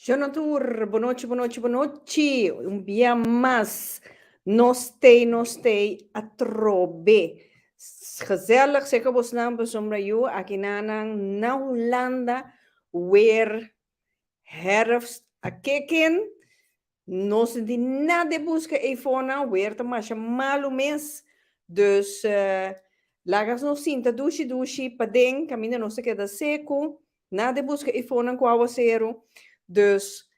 Shona tur, bonochi, bonochi, bonochi. Un bia mas. Nos tei, nos tei atrobe. Gezellig, zeker bosnan pasobra yu aki nanan na Hulanda weer herfst a keken. Nos no tin nada di buska eifonan, weer ta masha malu mes. Dus laga nos sinta dushi dushi paden kaminda nos ta keda seku. Nada di buska eifonan ku awaseru. Dus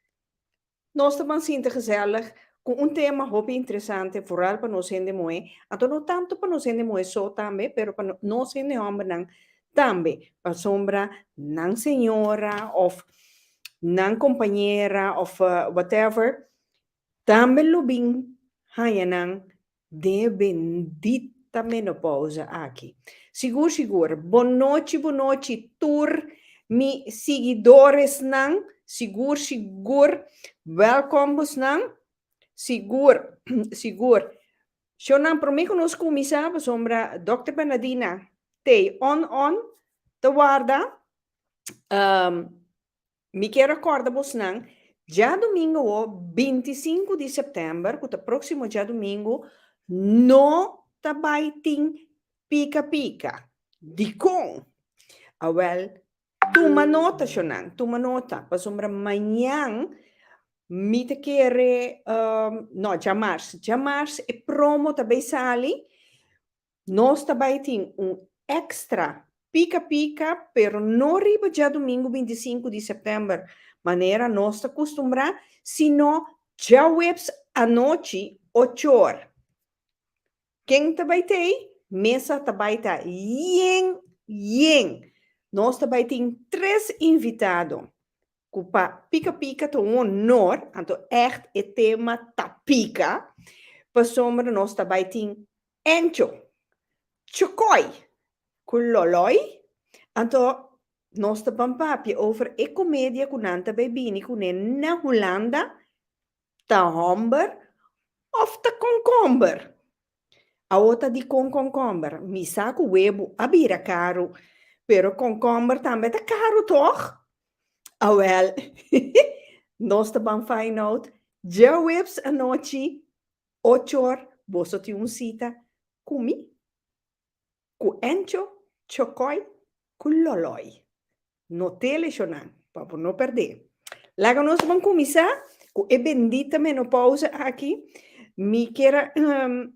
nos ta ban sinta gezellig ku un tema hopi interesante, vooral pa nos hende muhé. Anto no tantu pa nos hende muhé so tambe, pero pa nos hende hòmbernan tambe. Pasobra nan señora òf nan kompañera òf whatever tambe lo bin haña nan den e bendita menopausa aki. Sigur sigur. Bonochi bonochi tur mi siguidoresnan. Sigur sigur. Welkom bosnan. Sigur sigur. Shownan prome ku nos kuminsá pasobra Dòkter Bernadina t'ei on on ta warda. Mi kier a kòrda bosnan, djadumingu awo, 25 di sèptèmber, ku ta próksimo djadumingu, no ta bai tin pika pika. Dikon? Awèl, tuma nota, shonnan, tuma nota, pasobra mañan mi ta kere, no, djamars, djamars e promo ta bai sali. Nos ta bai tin un extra pika pika pero no riba djadumingu 25 di september manera nos ta kustumbrá sino djaweps anochi ochor. Ken ta bai t'ei? Mesa ta bai ta yen yen. Nos ta bai tin tres invitado ku pa pika pika ta un honor, anto ègt e tema ta pika, pasobra nos ta bai tin Encho, Chokoi ku Loloi, anto nos ta ban papia over e komedia ku nan ta bai bini kuné na Hulanda, ta hòmber òf ta kònkòmber? Awo ta dikon kònkòmber? Mi sa ku webu a bira karu, pero kònkòmber tambe ta karu tòg? Awèl, nos ta ban find out djaweps anochi ochor boso tin un sita ku mi, ku Encho, Chokoi ku Loloi. No tele shonan, pa bo no perdé. Laga nos ban kuminsá ku e bendita menopausa aki. Mi kier a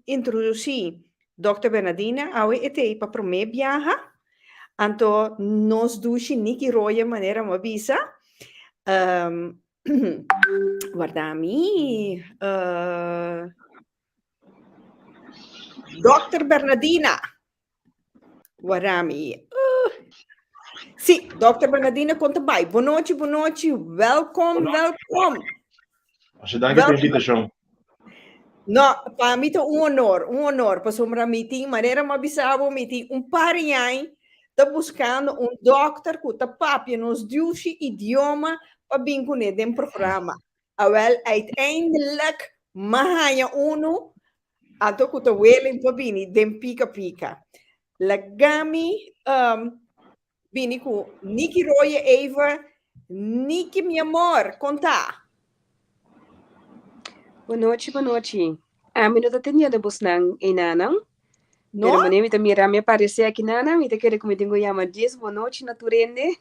introdusí Dòkter Bernadina awe e t'ei pa promé biaha. Anto nos dushi Nicky Royer manera mi a bisa. Warda mi. Dòkter Bernadina. Warda mi. Sí, Dòkter Bernadina kon ta bai. Bonochi, bonochi. Welkom, welkom. Masha danki pa invitashon. No, pa mi ta un honor, un honor. Pasobra mi tin, manera mi a bisa bo, mi tin un par di aña ta buskando un dòkter ku ta papia nos dushi idioma pa bin kuné den programa. Awèl, uiteindelijk m'a haña unu anto ku ta willing pa bini den Pika Pika. Laga mi bini ku Niki Roye even. Niki mi amor, kon ta? Bonochi, bonochi. Ami no ta teniendo bosnan einanan. No? Pero manera mi ta mira mi aparece aki nanan, mi ta kere ku mi tin ku yama djes bonochi na tur hende.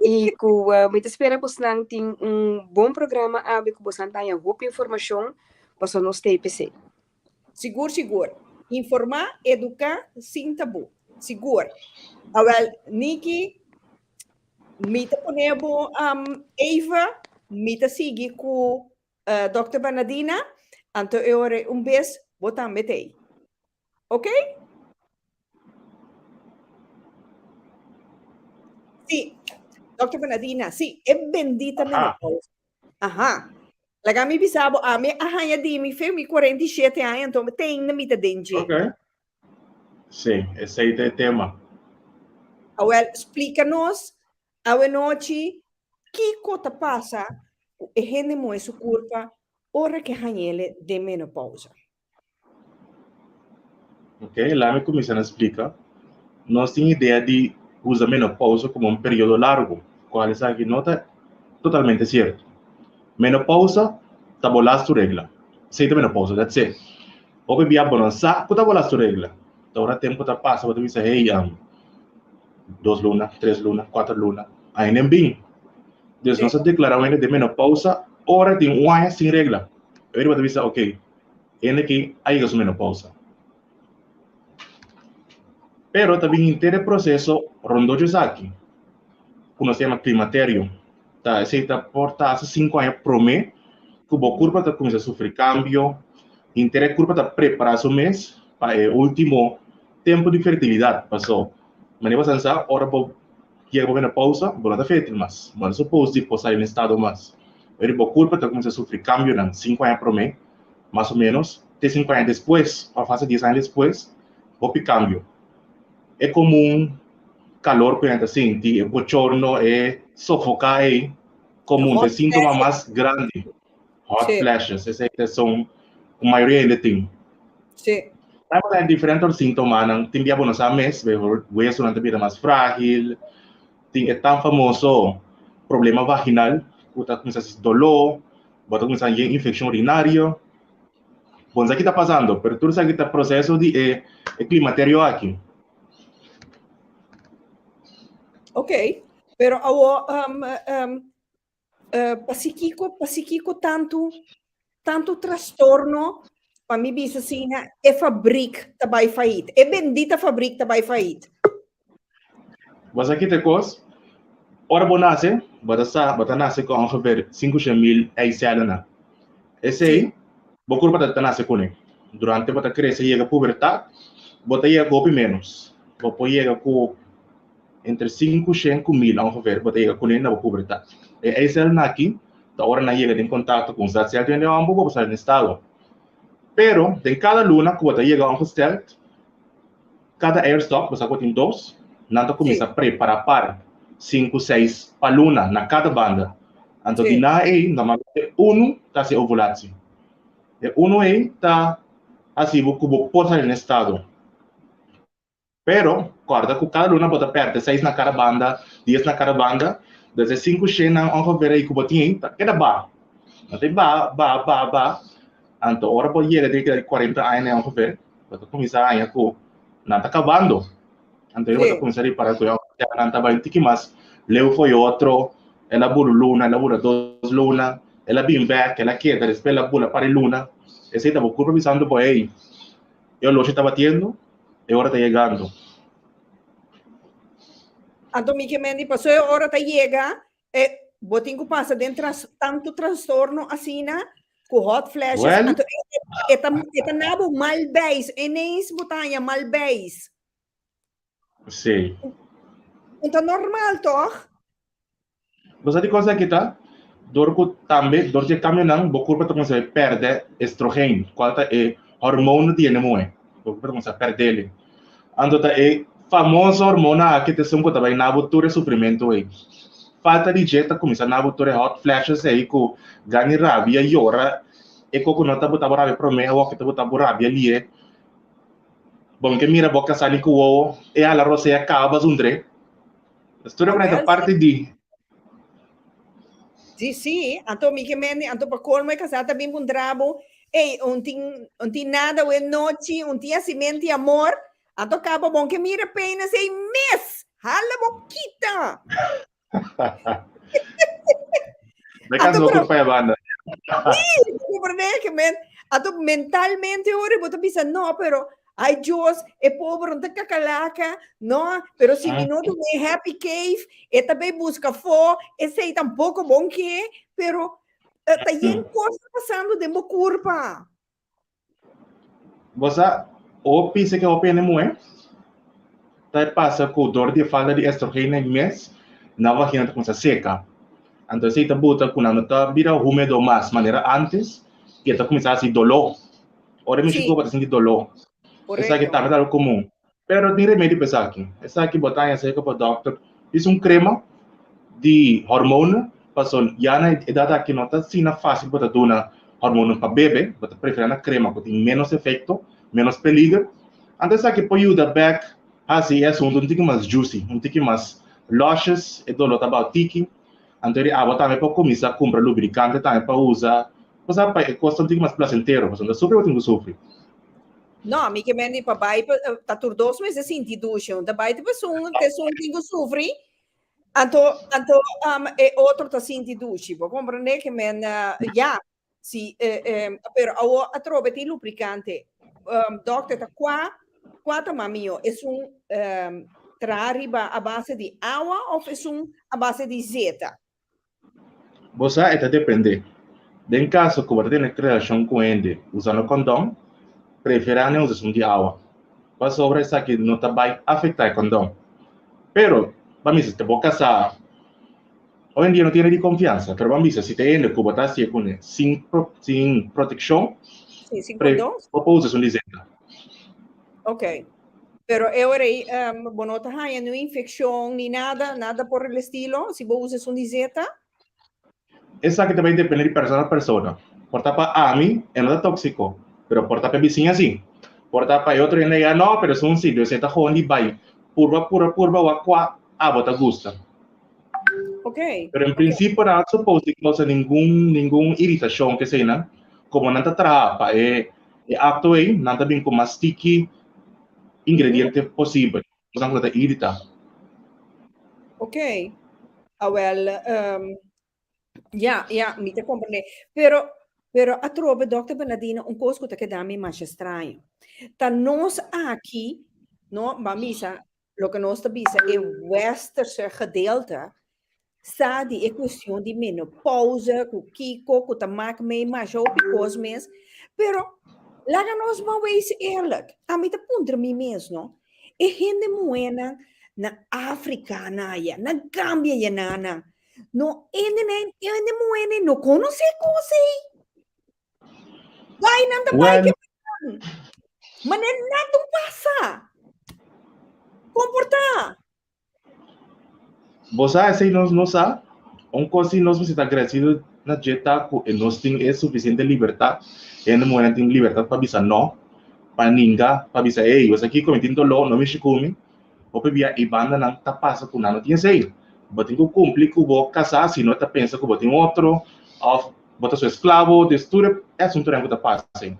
I ku mi ta spera bosnan tin un bon programa awe ku bosnan ta haña hopi informashon pasobra nos ta ei p'esei. Sigur sigur. Informá, eduká sin tabú. Sigur. Awèl, Niki, mi ta pone bo even, mi ta sigui ku Dòkter Bernadina, anto e ora ei un bes bo tambe ta ei. Oké? Sí, Dòkter Bernadina, sí, e bendita menopausa. Aha. Laga mi bisa bo, ami a haña di mi fe mi 47 aña, anto te ainda mi ta den dje. Ok. Sí, esei ta e tema. Awel, splika nos awenochi kiko ta pasa ku e hende muhé su kurpa ora ke hañ'ele den menopausa. Ok, laat mi kuminsá na splika. Nos tin idea di usa menopausa komo un periodo largu, kual esaki no ta. totalmente sierto. Menopousa ta bo lastu regla. Esei ta menopousa, that's it. Hopi bia bo no sa ku ta bo lastu regla. Ta ora tempu ta pasa bo ta bisa, hey, dos luna, tres luna, kuater luna, ainda en bin. Dus nos a deklará un hende den menopousa ora tin un aña sin regla. E ora bo ta bisa, ok, hende aki a yega su menopousa. Pero ta bin henter e proseso rondó dje esaki, ku nos ta yama klimaterio. Ta esei ta por ta hasta sinku aña promé ku bo kurpa ta kuminsá sufri kambio, henter e kurpa ta prepará su mes pa e último tempu di fertilidat. Paso, manera bo sa sa, ora bo yega bo menopousa, bo no ta fértil mas, bo no ta supos di por sali na estado mas. Ora bo kurpa ta kuminsá sufri kambionan sinku aña promé, mas o ménos, te sinku aña despues òf hasta dies aña despues, hopi kambio. E komun kalor ku nan ta sinti, e bochorno, e sofoká ei, komun, ta e síntoma mas grandi. Hot flashes, esei ta esun ku mayoria hende tin. Tambe ta diferente otro síntomanan, tin bia bo no sa mes, wesonan ta bira mas frágil, tin e tan famoso problema vaginal ku ta kuminsá hasi doló, bo ta kuminsá yen infekshon urinario. Bon, esaki ta pasando, pero tur esaki ta proseso di e e klimaterio aki. Ok, pero awo um, um, uh, pasikiko, pasikiko tantu, tantu trastorno, pa mi bisa asina, e fabriek ta bai failliet. E bendita fabriek ta bai failliet. Bo sa ki ta e kos? Ora bo nase, bo ta sa, bo ta nase ku ongeveer 500.000 eicellennan. Esei, bo kurpa ta ta nase kuné. Durante bo ta krese yega pubertat, bo ta yega ku hopi ménos. Bo por yega ku entre 500 ku 1000 ongeveer bo ta yega kuné na bo pubertat. E eicellennan aki ta ora nan yega den kontakto ku un zaadcel di hende hòmber, bo por sali den estado. Pero, den kada luna ku bo ta yega ongesteld, Kada airstop, bo sa ku tin dos, nan ta kuminsá prepará par sinku, seis pa luna na kada banda. Anto di nan ei, normalmente unu ta hasi ovulatie. E unu ei ta hasi bo ku bo por sali na estado. Pero, kòrda ku kada luna bo ta pèrdè seis na kada banda, dies na kada banda, dus e sinku shennan ongeveer ei ku bo tin ei ta keda baha. Nan ta baha, baha, baha, baha, anto ora bo yega den e kuarenta aña ongeveer, Bo ta kuminsá haña ku nan ta kabando. Anto bo ta kuminsá ripará ku nan ta bai un tiki mas leu for e otro. El a bula un luna, el a bula dos luna, el a bin bèk, el a keda, despues el a bula par e luna. Esei ta bo kurpa bisando bo, ey, e oloshi ta batiendo, e ora ta yegando. Anto mi ke mendi paso e ora ta yega, E bo tin ku pasa den tras tantu trastorno asina ku hot flashes. Well, Anto e, e, e ta e ta na bo mal beis. Ineens bo ta haña mal beis. sí. Un ta normal toch? Bo sa di cosa aki ta? Dor ku tambe, dor di e kambionan, bo kurpa ta kuminsá pèrdè estrogen, kual ta e hormoon di hende muhé. Bo kurpa ta kuminsá pèrd'el. Anto ta e famoso hormona aki ta esun ku ta bai na bo tur e sufrimentu ei. Falta di dje ta kuminsá na bo tur e hot flashes ei ku gana rabia, yora, e koko no ta bota bo rabia promé, awor ke ta bota bo rabia lié. Bo no ke mira bo kasá ni ku wowo, e hala rosea kaba bazundré. Tur e por ta parti di. Sí, sí, anto mi ke mende, anto pa colmo e casá ta bin puntra bo, ey, un tin, un tin nada we nochi, un tin hacimento amor, anto caba bon ke mira penas ey mes, hala bo kita. Me caso no culpa e banda. Sí, comprende ke men, anto mentalmente ora bo ta bisa no, pero Ay Dios, e pober no ta kakalaka, no, pero si mi no dun'é happy cave, e ta bay buska afó, esei tampoko bon ke, pero ta yen kos ta pasando den bo kurpa. Bo sa, hopi se ke hopi hende muhé ta e pasa ku dor di e falta di estrogen na e mes, nan vagina ta kuminsá seka. Anto esei ta buta ku nan no ta bira humedo mas manera antes i e ta kuminsá hasi doló. Ora mi chico bo ta sinti doló. Esaki tambe ta algo komun. Pero tin remedio pa esaki. Esaki bo ta haña serka pa dòkter. Dis un krema di hormonen pasobra ya na e edat aki no ta asina fásil bo ta duna hormonen pa bebe. Bo ta preferá na krema ku tin ménos efekto, ménos peliger. Anto esaki por yuda bèk hasi e asuntu un tiki mas juicy, un tiki mas luscious, e doló ta bao tiki. Anto di abo tambe por kuminsá kumpra lubrikante tambe pa usa, bo sa pa e kos ta un tiki mas plasentero, pasobra no ta sufri bo tin ku sufri. No, mi ke men di pa bai pa ta tur dos mester sinti dushi, un ta bai te pasun, te esun tin ku sufri, anto anto e otro ta sinti dushi, bo komprende? Ke men ya, si pero awor atrobe tin lubrikante. Dokter ta kua kua ta mas mihó, esun traha riba a base di awa òf esun a base di zeta? Bo sa e ta depende. Den kaso ku bo ta tene relashon ku hende usando kondon, preferá no usa esun di awa, pasobra esaki no ta bai afektá e kondon. Pero, ban bisa si ta bo kasá, hoy en dia no tin hende di konfiansa, pero ban bisa si ta hende ku bo ta hasié kuné sin sin protekshon, Sí, sin kondon. bo por usa esun di zeta. Ok. Pero e ora ei bo no ta haña niun infekshon ni nada, nada por el estilo, si bo usa esun di zeta? Esaki ta bai depende di persona pa persona. Por ta pa ami e no ta tóksiko, pero por ta pa e bisiña sí. Por ta pa e otro hende ya no, pero esun sí. Dus e ta gewoon di bai purba, purba, purba wak kua abo ta gusta. Ok. Pero en prinsipio nan a supos di kousa ningun ningun iritashon keseinan, komo nan ta traha pa e E akto ei nan ta bin ku mas tiki ingrediente posibel, kosnan ku ta irita. Ok, awel, ya, ya, mi ta komprendé. Pero, pero atrobe, Dòkter Bernardino, un kos ku ta keda mi masha straño. Ta nos aki, no, ban bisa, Loke nos ta bisa e westerse gedeelte sa di e cuestion di menopausa cu kico cu ta mak mei masha hopi cos mes, pero laga nos ban wees eerlijk, ami ta puntra mi mes no, e hende muhenan na Africa na aya, na Gambia ya nanan, no hende hende muhenan no conoce cos ey. Bai nan ta bai ke nan. Mane nada pasa. Comporta. Bo sa esei nos no sa. Un kos si nos mester ta agradecido na dje ta ku e nos tin e suficiente libertad. Hende muhernan tin libertad pa bisa no, pa ninga, pa bisa ey, bo sa kiko mi tin doló, no mishi ku mi. Hopi bia e bandanan ta pasa ku nan no tin esei. Bo tin ku kumpli ku bo kasá, si no e ta pensa ku bo tin otro òf Bo ta su esklabo, des tur e asuntunan ku ta pasa ei.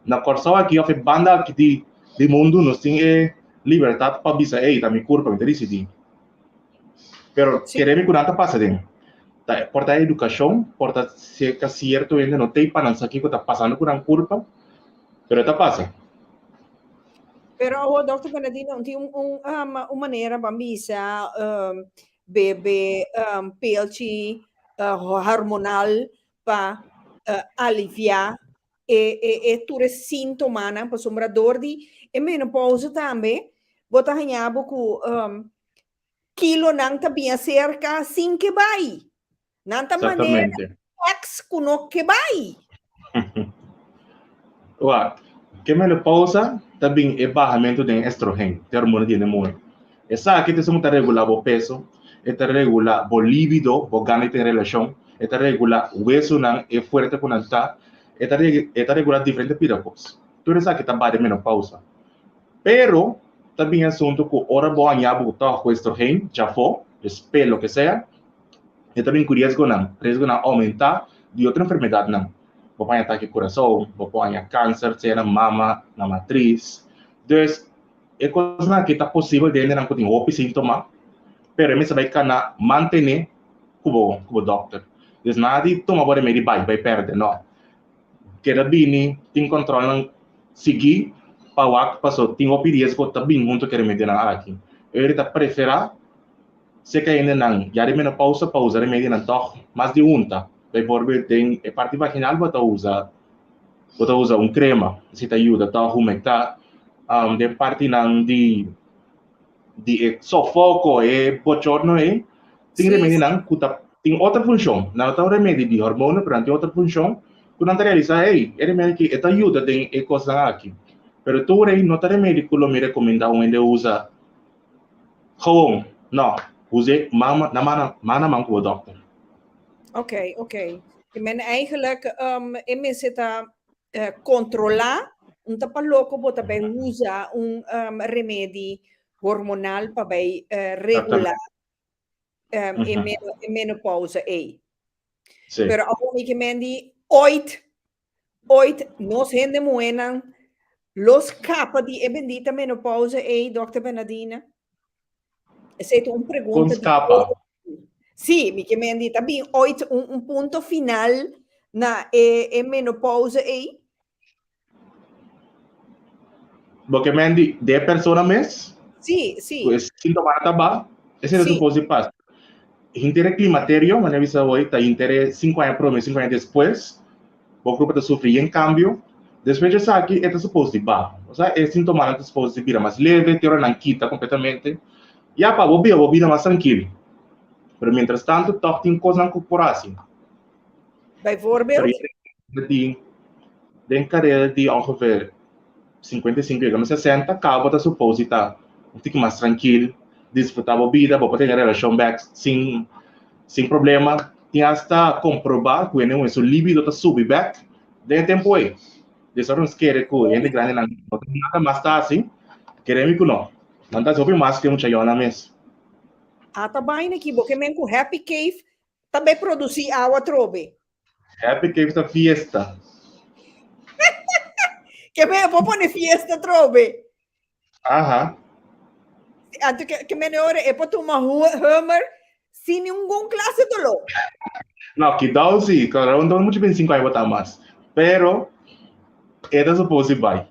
Na Kòrsou aki òf e banda aki di di mundu nos tin e libertat pa bisa ei ta mi kurpa, mi ta disidí. Pero kere mi ku nan ta pasa den. Ta por ta edukashon, por ta serka sierto hende no t'ei pa nan sa kiko ta pasando ku nan kurpa, pero e ta pasa. Pero awor Dòkter Bernardino tin un un un manera pa bisa bebe peelchi hormonal pa aliviá e e e tur e síntomanan pasobra dor di e menopausa tambe bo ta haña bo ku kilonan ta bin aserka sin ke bai. Nan ta manera ex ku no ke bai. Wak, ke menopausa ta bin e bahamentu den estrogen, te hormona di hende muhe. Esaki ta esun ku ta regula bo peso, e ta regula bo libido, bo gana di ten relashon, e ta regula wesunan, e fuerte ku nan ta, e ta e ta regula diferente pida kos. Tur esaki ta baha den menopausa. Pero ta bin e asuntu ku ora bo haña bo tòg ku estrogen djafó, dus pe loke sea, e ta bin ku riesgonan, riesgonan oumentá di otro enfermedadnan. Bo por haña atake kurason, bo por haña kanser, sea na mama, na matris. Dus, e kosnan aki ta posibel den hendenan ku tin hopi síntoma, pero e mester bai kana mantené ku bo ku bo dòkter. Dus nada di tuma bo remedi bai, bai pèrdè, nò. Keda bini, tin kòntròlnan sigui pa wak paso tin hopi riesgo ta bin huntu ku e remedinan aki. E ta preferá Seka hendenan ya di menopausa pa usa remedinan tòg mas di hunta. Bijvoorbeeld den e parti vaginal bo ta usa bo ta usa un krema, esei ta yuda tòg humektá. Den partinan di di e sofoko, e bochorno ei, tin remedinan ku ta tin otro funshon. Nan no ta un remedi di hormonen pero nan tin otro funshon ku nan ta realisá ei e remedi aki e ta yuda den e kosnan aki. Pero tur ei no ta remedi ku lo mi rekomendá un hende usa Gewoon, no. Us'é man na man man na man ku bo dòkter. Ok, ok. I men eigenlijk um, e mester ta uh, kontrolá, un ta pa loko bo ta bai usa un um, remedi hormonal pa bai uh, regulá. e e menopausa ei. Sí. Pero awor mi ke men di ooit, ooit nos hende muhénan lo skapa di e bendita menopausa ei, Dòkter Bernadina? Esei ta un pregunta Kon di skapa? Sí, mi ke men di ta bin ooit un, un punto final na e, e menopausa ei? Bo ke men di de persona mes? Sí, sí. Ku e síntoma ta ba, esei ta supos di pasa. Henter e klimaterio, manera bisa hoy, ta henter e sinku aña prome, sinku aña despues, bo kurpa ta sufri yen kambio. Despues di esaki e ta supos di ba. Osea e síntomanan ta supos di bira mas leve, te ora nan kita kompletamente. Ya pa bo biba bo bida mas trankil. Pero mientras tanto tòg tin kosnan ku por hasi. Bijvoorbeeld? Di, den carrera di ongeveer 55 yega na 60, cabo ta suppose di ta un tiki mas trankil, disfruta bo bida, bo por tene relacion bek sin, sin problema. Tin hasta comproba cu hende su libido ta subi bek den e tempo ey. Des ora nos kere cu hende grandenan no ta nada mas ta haci, kere mi cu no. Nan ta haci hopi mas cu e muchayonan mes. Ata baina aki, bo ke men cu Happy Cave Ta bay produci awa trobe. Happy Cave ta fiesta. Ke me bo pone fiesta trobe. Aha. Anto ke ke mene ora e por tuma hummer sin ningun clase dolor. No, kidao si, claro, un mucho 25 aña bota mas. Pero e ta supposed di bay.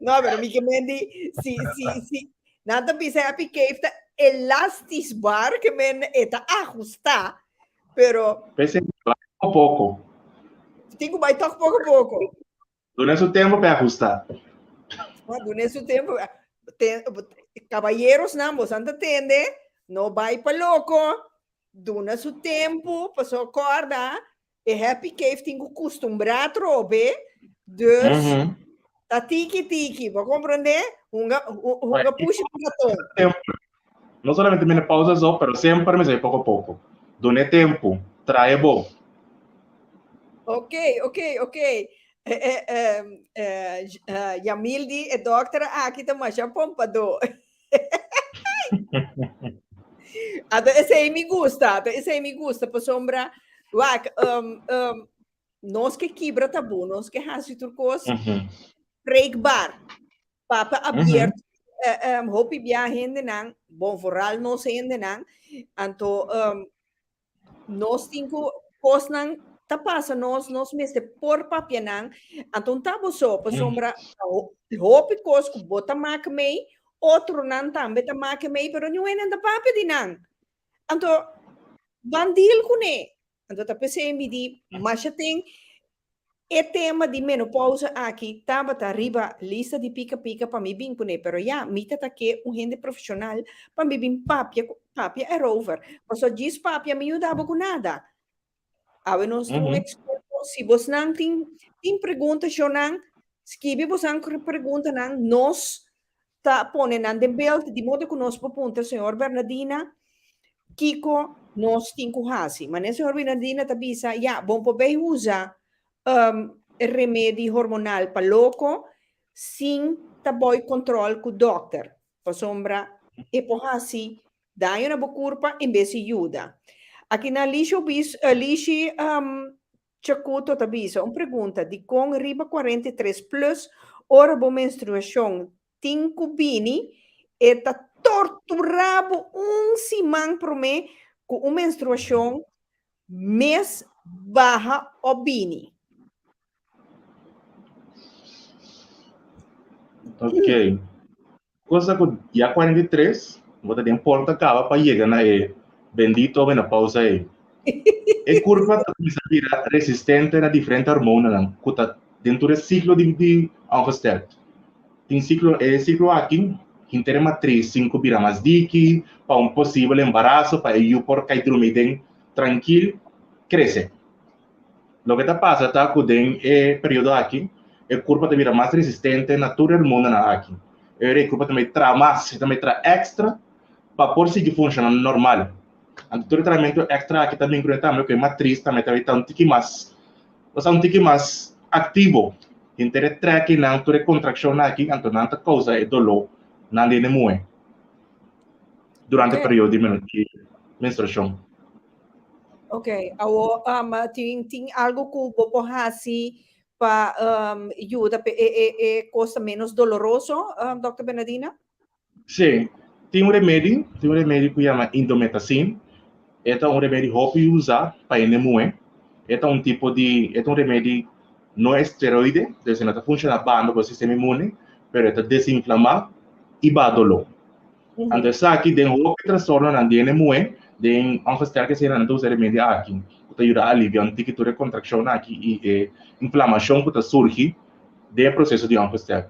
No, pero mi ke mendi si si si Nan ta bisa Happy Cave ta elastisch bar ke men e ta ajusta, pero P'esei bai poko poko. Tin ku bai tòg poko poko. Duna su tempu pa e ajusta. Ah, duna su tempu. Ten, caballerosnan, bosan ta tende, no bai pa loko, duna su tempu, paso kòrda, E Happy Cave tin ku kustumbrá atrobe, dus mm -hmm. ta tiki tiki, bo komprendé? Hunga, hunga pushi ku raton. No solamente menopausa so, pero semper mi sai poko poko. Dune tempu, trae bo. Ok, ok, ok. Eh, eh, eh, eh, eh, Yamil di, e dokter aki ta masha pompadó. Anto esei mi gusta, anto esei mi gusta pasobra wak um, um, nos ke kibra tabú, nos ke hasi tur kos preekbaar. Papa abierto, eh, um, hopi bia hendenan, bon vooral nos hendenan, anto um, Nos tin ku kosnan ta pasa nos, nos mester por papia nan. Anto un ta bo so, pasobra hopi kos ku bo ta mak mei, otronan tambe ta mak mei, pero niun hende ta papia di nan. Anto ban deal kuné. Anto ta p'esei mi di masha ten E tema di menopausa aki tabata riba lista di Pika Pika pa mi bin kuné, pero ya, mi ta ta ke un hende profeshonal pa mi bin papia ku papia erover. Pasobra djis papia mi yuda bo ku nada. Awe nos tin un eksperto, si bosnan tin tin pregunta shownan, skibi bosan preguntanan, nos ta pone nan den beeld di modo ku nos por puntra señor Bernadina kiko nos tin ku hasi. Manera señor Bernadina ta bisa, ya, bon por bay usa um, remedi hormonal pa loko sin ta boy control ku dokter. Pasobra e por hasi daño na bo kurpa en bes di yuda. Aki na Lishi Obis, uh, Lishi um, Chacuto ta bisa, un pregunta, dikon riba 43 plus ora bo menstruashon tin ku bini e ta tortura bo un siman promé ku un menstruashon mes baha o bini? Ok. Cosa cu ya 43, bo ta den porta caba pa yega na e bendito menopausa ei. E curpa ta cuminsa bira resistente na diferente hormonanan cu ta den tur e ciclo di di ongesteld. Tin ciclo, e ciclo aki henter e matriz tin cu bira mas diki pa un posibel embaraso pa e yu por cay drumi den trankil crece. Loke ta pasa ta ku den e periodo aki e kurpa ta bira mas resistente na tur e hormonanan aki. E ora e kurpa ta mei traha mas, e ta mei traha èkstra pa por sigui funshoná normal. Anto tur e trahamentu èkstra aki ta bin kuné tambe ku e matris tambe ta ta un tiki mas, osea un tiki mas aktivo. Henter e trèkinan, tur e kontrakshonnan aki, anto nan ta kousa e doló nan den e muhé durante e periodo di. menstruashon. Ok, awo um, tin, tin algo ku bo por hasi pa um, yuda pe e, e, e kos ta menos doloroso, um, Dr. Bernardina? Sí, tin un remedi, tin un remedi ku yama indometacin. E ta un remedi hopi usa pa hende muhé. E ta un tipo di, e ta un remedi no esteroide, dus e no ta funshoná banda bo sistema inmune, pero e ta desinflamá i baha doló. Anto esaki den hopi trastornonan di hende muhé, den ongestèl ke esei nan ta usa e remedi aki, ku ta yuda aliviá un tiki tur e kontrakshonnan aki i e inflamashon ku ta surgi den e proseso di ongestèl.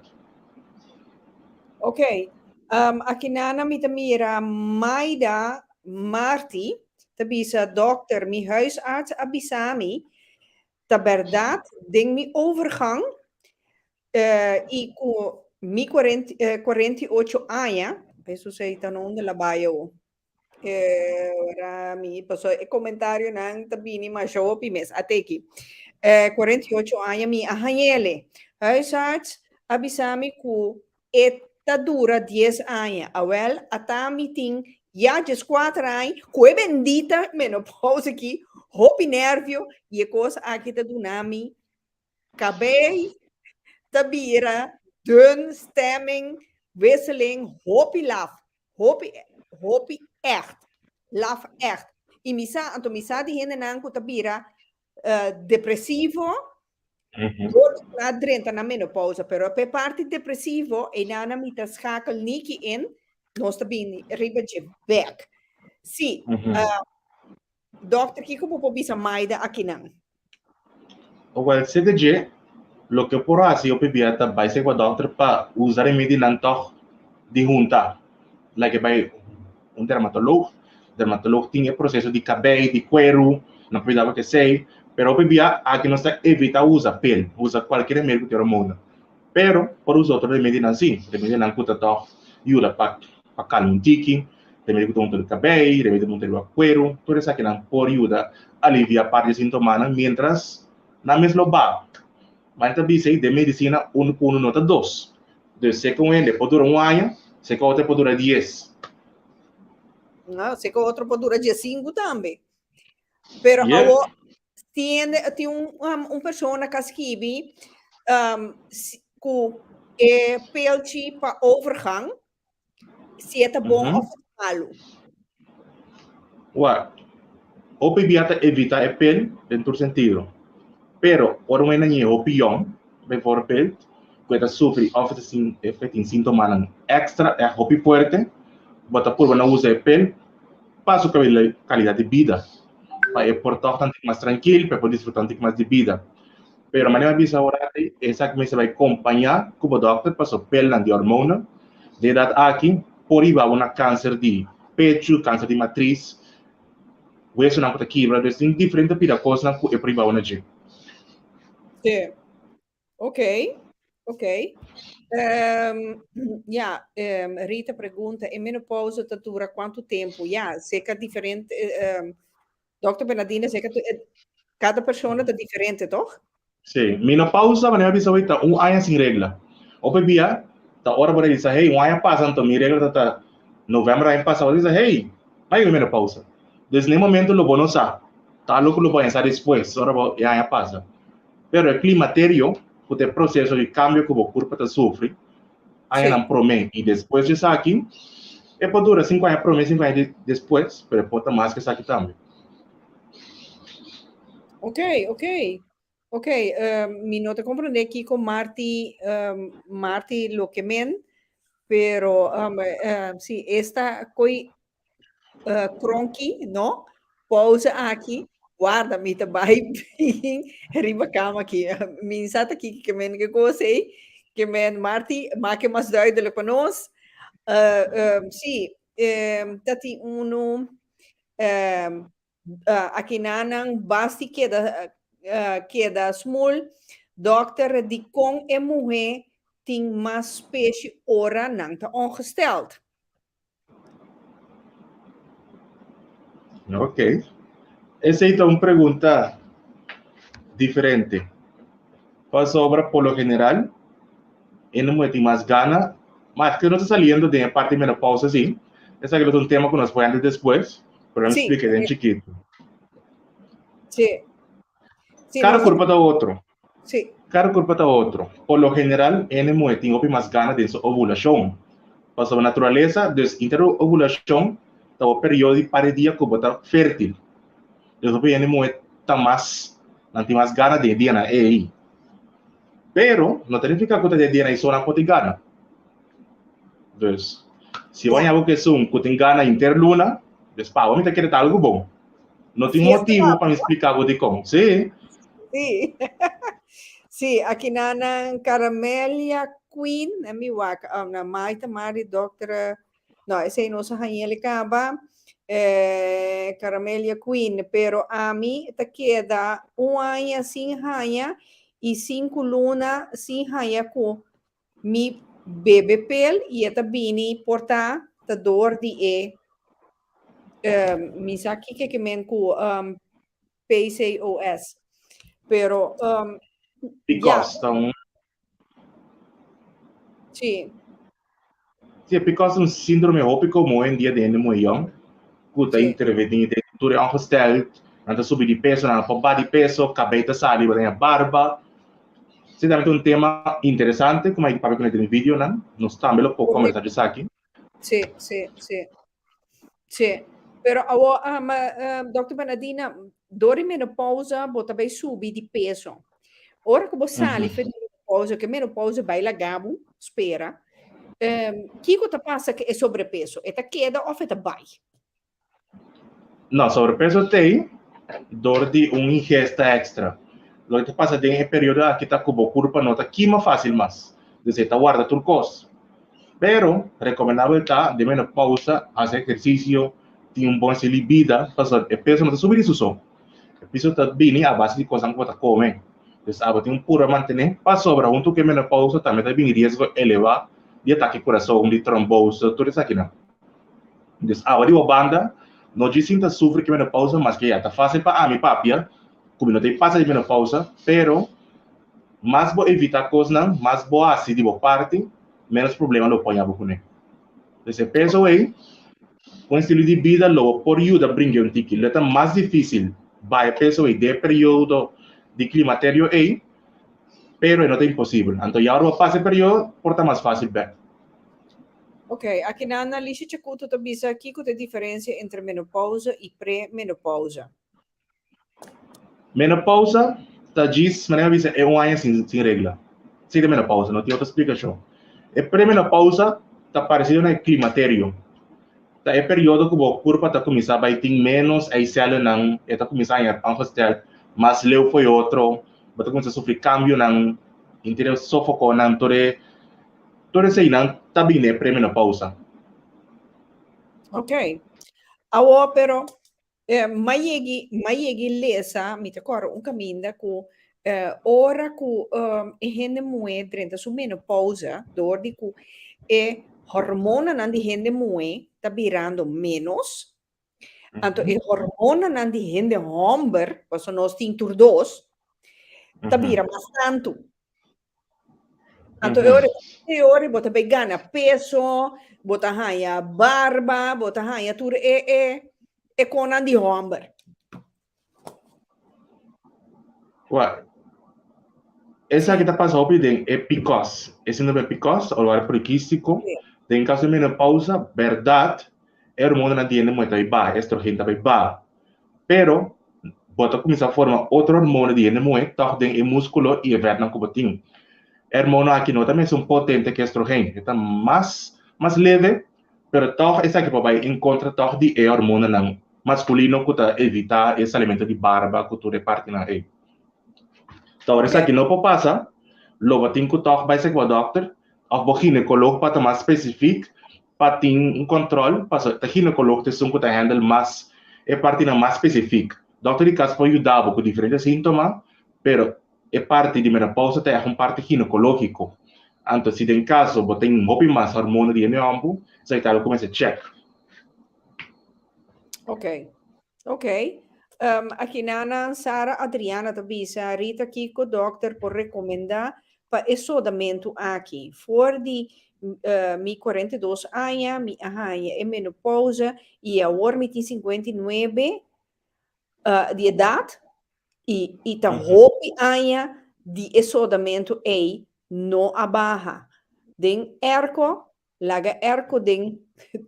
Ok, aki nana mi ta mira Maida Marti ta bisa, Dokter, mi huisarts a bisa mi ta bèrdat den mi overgang i ku mi 48 aña, Hesus ei ta no unda la bai awo. Ora mi paso e comentarionan ta bini masha hopi mes. Ateki. 48 aña mi a hañele. Huisarts a bisa mi ku e ta dura 10 aña. Awel, ata mi tin ya 14 aña ku e bendita menopausa aki, hopi nervio i e kos aki ta duna mi Kabei ta bira dun, stemming, wisseling, hopi laf, hopi, hopi echt, laf echt. I mi sa, anto mi sa di hendenan ku ta bira depresivo dor di nan a drenta na menopausa, pero pa e parti depresivo einan mi ta schakel Niki in, nos ta bini riba dje bek. Si, Dokter, kiko bo por bisa Maida akinan? Wel, CDG, loke por hasi hopi bia ta bai serka dokter pa usa remedinan tòg di hunta. Like bai un dermatoloog, dermatoloog tin e proseso di kabei, di kueru, nan por yuda bo ku esei. Pero hopi bia aki nos ta evita usa pil, usa kualke remedi ku tin hormona. Pero por usa otro remedinan si, remedinan ku ta tòg yuda pa pa kalma un tiki, remedi ku ta hunta di kabei, remedi ku ta hunta riba kueru, tur esakinan por yuda alivia parti di sintomanan mientras nan mes lo baha. Mane ta bisa ei den medisina unu ku unu no ta dos. Dus seka un hende por dura un aña, seka otro por dura dies. No, seka otro por dura diesinku tambe. Pero awo tin tin un un persona ka skibi ku e pelchi pa overgang si e ta bon of e ta malu. Wak, hopi bia ta evita e pel den tur sentido. Pero ora un hende ñe hopi yòn, bijvoorbeeld, ku e ta sufri òf e ta sin e tin sintomanan èkstra ègt hopi fuerte, bo ta purba na usa e pel pa su kalidat di bida, pa e por tòg tantu mas trankil, pa e por disfrutá un tiki mas di bida. Pero manera mi a bisa ora aki, esaki mester bai kompañá ku bo dòkter pasobra pelnan di hormonan di edat aki por hiba bo na kanser di pechu, kanser di matris, wesonan ku ta kibra, dus tin diferente pida kosnan ku e por hiba bo na dje. Sí. Ok, ok. Um, ja, um, Rita pregunta, e menopausa ta dura kuantu tempu? Ja, seka diferente, um, Dòkter Bernardina seka kada persona ta diferente, toch? Sí, menopausa, manera mi bisa hoy, ta un aña sin regla. Hopi bia, ta ora bo ta bisa, hey, un aña pasa, anto mi regla ta ta november aña pasa, bo ta bisa, hey, mi a yega menopausa. Dus na e momento lo bo no sa, ta algo ku lo bo a sa despues, ora bo e aña pasa. Pero e klimaterio, ku ta e proseso di kambio ku bo kurpa ta sufri, añanan promé i despues di esaki, e por dura sinku aña promé, sinku aña despues, pero e por ta mas ku esaki tambe. Ok, ok. Ok, mi no ta komprondé kiko Marti, Marti lo ke men, pero si esta koi Kronki, no, pausa aki, warda mi ta bai bin riba kama aki. Mi sa ta kiko ke men ke kos ei, ke men Marti, make mas duidelijk pa nos. Si, ta tin unu akinanan basti keda keda smul, dòkter dikon e muhé tin mas speshi ora nan ta ongesteld? Ok. Esei ta un pregunta diferente. Pasobra por lo general e no muhe tin mas gana, mas ke no ta saliendo den e parti menopausa si, esaki lo ta un tema ku nos por hende despues. Pero mi splika den chikitu. Sí. Sí, Kada kurpa ta otro. Sí. Kada kurpa ta otro. Por lo general, hende muhé tin hopi mas gana den su ovulashon. Pasobra naturalesa, dus inter ovulashon ta bo periodo di par di dia ku bo ta fértil. Dus hopi hende muhé ta mas, nan tin mas gana den e dianan ei. Pero, no ta nifiká ku ta den e dianan ei so nan por tin gana. Dus, si bo haña bo ku esun ku tin gana inter luna, dus pa bo mi ta kere ta algu bon. No tin motibu pa mi splika bo dikon. Sí. Sí. Sí, aki na nan Caramelia Queen, na mi wak, um, na Maita Mari, dokter, no, esei nos a hañele kaba, eh, Caramelia Queen, pero ami ta keda un aña sin haña i sinku luna sin haña ku Mi bebe pel i e ta bini por ta ta door di e mi sa kiko ke men ku PCOS pero ya. PCOS ta un Sí. Sí, PCOS ta un síndrome hopi komun hoy en dia den hende muhé yòn ku ta intervení den tur e ongesteld, nan ta subi di peso, nan por baha di peso, kabei ta sali, bo ta haña barba. Esei tambe ta un tema interesante ku mi a papia kuné den mi videonan. Nos tambe lo por kombersá di esaki. Sí, sí, sí. Sí. Pero awor, um, Dòkter Bernardina, dor di menopausa bo ta bai subi di peso. Ora ku bo sali for di menopausa, ku e menopausa bai laga bo, spera, um, kiko ta pasa ku e sobrepeso? E ta keda òf e ta bai? No, sobrepeso t'ei dor di un ingesta extra. Loke ta pasa den e periodo aki ta ku bo kurpa no ta kima fásil mas, dus e ta warda tur kos. Pero, rekomendabel ta den menopausa hasi ehersisio, tin un bon estilo di bida, pasobra e peso no ta subi di su so. E peso ta bini a base di kosnan ku bo ta kome. Dus abo tin un purba mantené pasobra huntu ku e menopausa tambe ta bini riesgo elevá di atake kurason, di trombose, tur esakinan. Dus awa di bo banda no djis sin ta sufri ku e menopausa maske ya ta fásil pa ami papia ku mi no ta e pasa di menopausa pero mas bo evitá kosnan mas bo hasi di bo parti ménos problema lo poña bo kuné. Dus e peso ei un estilo di bida lo bo por yuda bringa un tiki. Lo ta mas difísil baha e peso ei den e periodo di klimaterio ei pero e no ta imposibel. Anto ya ora bo pasa e periodo por ta mas fásil bèk. Ok, aki nan Alicia Chacuto ta bisa kiko ta e diferencia entre menopausa y premenopausa? Menopausa ta djis, manera mi bisa, e un aña sin, sin regla. Esei ta menopausa, no tin otro splikashon. E premenopausa ta paresido na e klimaterio. Ta e periodo ku bo kurpa ta kuminsá bai tin ménos eiselunan, e ta kuminsá haña ongesteld mas leu for e otro, bo ta kuminsá sufri kambionan, inter e sofokonan, tur e Tur eseinan ta bini e premenopausa. Ok. Awor pero eh, m'a yegi, m'a yegi lesa, mi ta kòrda un kaminda ku eh, ora ku um, e hende muhé drenta su menopausa, dor di ku e hormonanan di hende muhé ta birando ménos, anto e hormonanan di hende hòmber, pasobra nos tin tur dos, ta bira mas tantu. Anto e ora e ora bo ta bay gana peso, bo ta haña barba, bo ta haña tur e e e konan di hòmber. Wa, esaki ta pasa hopi den e PCOS, e síndrome PCOS, ovario polikístiko. Den kaso di menopausa, bèrdat e hormonanan di hende muhé ta bay baha, estrogen ta bay baha. Pero, bo ta kuminsá forma otro hormona di hende muhé tòg den e múskulo i e vètnan ku bo tin. E hormona aki no ta mesun potente ku estrogen, e ta mas mas leve, pero tòg esaki por bai en kontra tòg di e hormonanan maskulino ku ta evitá e salimentu di barba ku tur e partinan ei. Ta ora esaki no por pasa, lo bo tin ku tòg bai seki bo dòkter òf bo ginekolog pa ta mas spesifik pa tin un control pasobra ta ginecoloog ta esun cu ta handle mas e partinan mas specific. Dokter di cas por yuda bo cu diferente sintoma pero e parti di menopausa ta echt un parti ginecologico. Anto si den caso bo tin hopi mas hormona di hende homber esaki ta algo cu mester check. Ok, ok. Aki nan Sara Adriana ta bisa, Rita kiko dokter por recomenda pa e sodamentu aki? For di mi 42 aña mi a haña e menopausa i awor mi tin 59 di edat i i ta hopi aña di e sodamentu ei no a baha. Den airco Laga airco den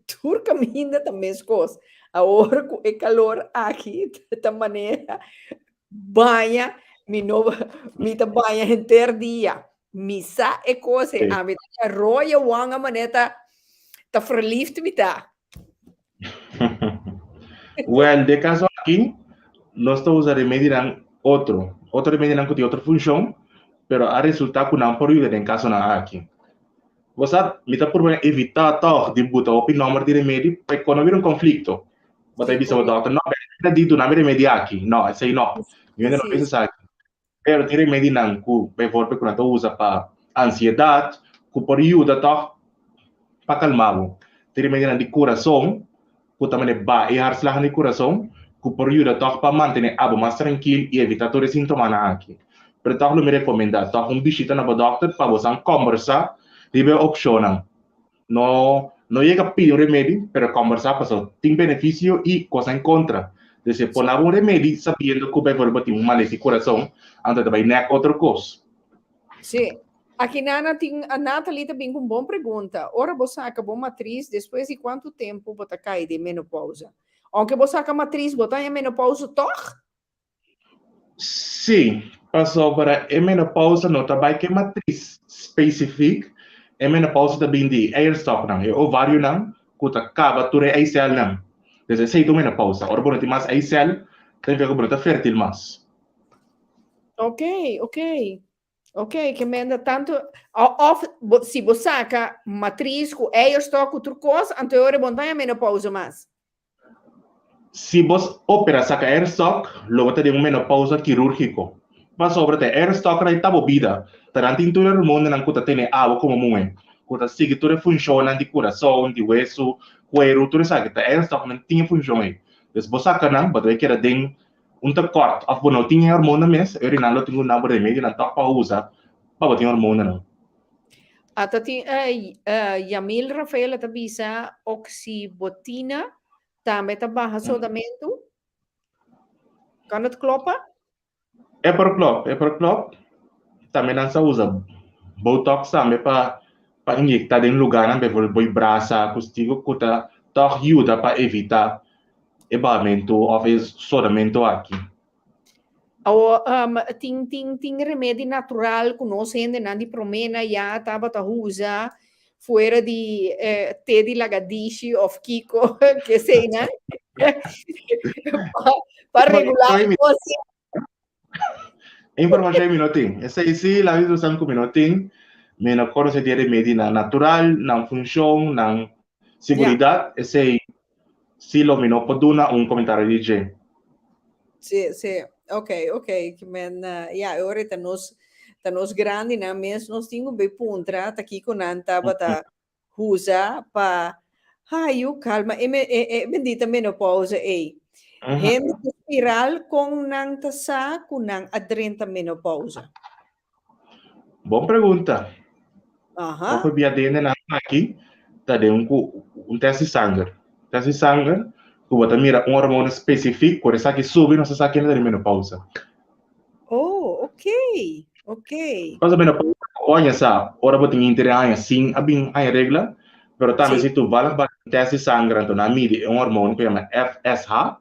tur caminda ta mescos. Awor cu e calor aki ta manera baña, mi no mi ta baña henter dia. Mi sa e cos ei. Ami ta roya wanga manera ta ta verliefd mi ta. Well, den caso aki nos ta usa remedinan otro, otro remedinan cu tin otro funcion, pero a resulta cu nan por yuda den casonan aki. Bo sa, mi ta purba evita tog di buta hopi nomber di remedi, pa cu no bira un conflicto. Bo ta bisa bo dokter, no, mi di duna mi remedi aki. No, esey no. Mi no bisa esaki. Pero tin remedinan ku bijvoorbeeld ku nan ta usa pa ansiedat ku por yuda tòg pa kalma bo. Tin remedinan di kurason ku ta mane baha e hartslagnan di kurason ku por yuda tòg pa mantene abo mas trankil i evitá tur e sintomanan aki. Pero tòg lo mi rekomendá tòg un bishita na bo dòkter pa bo san kòmbersá riba e opshonnan. No no yega pidi un remedi, pero combersa paso tin beneficio y cosnan en contra. Dus e pon abo un remedi sabiendo cu bijvoorbeeld bo tin un malesa di corazon, anto ta bay nek otro cos. Sí. Aki Nana tin, Nathalie ta bin cu un bon pregunta. Ora bo saca bo matriz, despues di cuanto tempo bo ta cay den menopausa? Aunke bo saca matriz, bo ta den menopausa toch? Sí, pasobra e menopausa no ta bai ku e matris spesifik, e menopausa ta bin di eierstoknan, e ovarionan ku ta kaba tur e eiselnan. Dus esei ta un menopausa. Ora bo no tin mas eisel, ta nifiká ku bo no ta fértil mas. Ok, ok. Ok, ke menda tantu òf bo si bo saka matris ku eierstok ku tur kos, anto e ora bo no ta haña menopausa mas. Si bo opera saka eierstok, lo bo ta den un menopausa kirúrgiko. Pasobra ta e eierstoknan ei ta bo bida. Ta nan tin tur e hormonanan ku ta tene abo komo muhé, ku ta sigui tur e funshonnan di kurason, di wesu, kueru, tur esaki. Ta e eierstoknan tin e funshon ei. Dus bo saka nan, bo ta bai keda den un tekort òf bo no tin e hormona mes, e ora nan lo tin ku duna bo remedionan tòg pa usa pa bo tin hormonanan. Ata tin Yamil Rafaela ta bisa oxibotina tambe ta baha sodamentu. Kan dat klopa? E por klop, e por klop. Tambe nan sa usa botox tambe pa pa inyecta den lugarnan, bijvoorbeeld bo brasa ku stigo ku ta tòg yuda pa evita e bahamentu òf e sodamentu aki. Awor, um, tin, tin, tin remedi natural ku nos hendenan di promé na ya tabata usa fuera di eh, té di lagadishi of kiko, ke sei nan, pa, pa regular kos. Informashon mi no tin. Esei sí, la vida usan ku mi no tin. Mi no konosé di e remedinan natural, nan funshon, nan Seguridad, esey si lo mi no por duna un comentario di dje. Sí, sí. Ok, ok. Ke men, ya, e ora ta nos, ta nos grandinan mes nos tin ku bay puntra ta kiko nan tabata usa pa hayu kalma e me, e, e bendita menopausa ey. Hende ku spiral kon nan ta sa ku nan a drenta menopausa? Bon pregunta. Aha. Hopi bia den nan aki ta den un ku un test di sanger. Test di sanger ku bo ta mira un hormona spesifik ku esaki subi nos ta sa kende ta den menopausa. Oh, ok. Ok. Pasobra menopausa bo haña sa ora bo tin inter aña sin a bin haña regla, pero tambe Sí. si toevallig bo haña un test di sanger anto nan midi e un hormona ku yama FSH,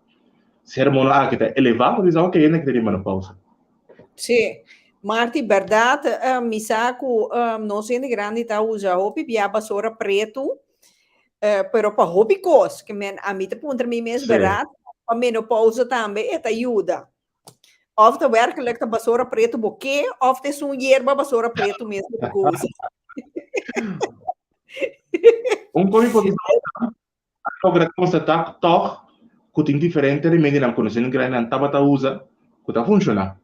si e hormona aki ta eleva bo ta bisa ok hende aki ta den menopausa. Sí. Marti, berdad, eh, mi sa ku eh, nos hende grandi ta usa hopi bia basora pretu, eh, pero pa hopi kos, ke men a mi ta puntra mi mes, Sí. berdad, pa menopausa tambe e ta yuda. Of ta werkelijk ta basora pretu bo ke, of ta esun yerba basora pretu mes bo ta usa. Un komi por bisa A logra konstatá tòg ku tin diferente remedinan ku nos hende grandinan tabata usa ku ta funshoná.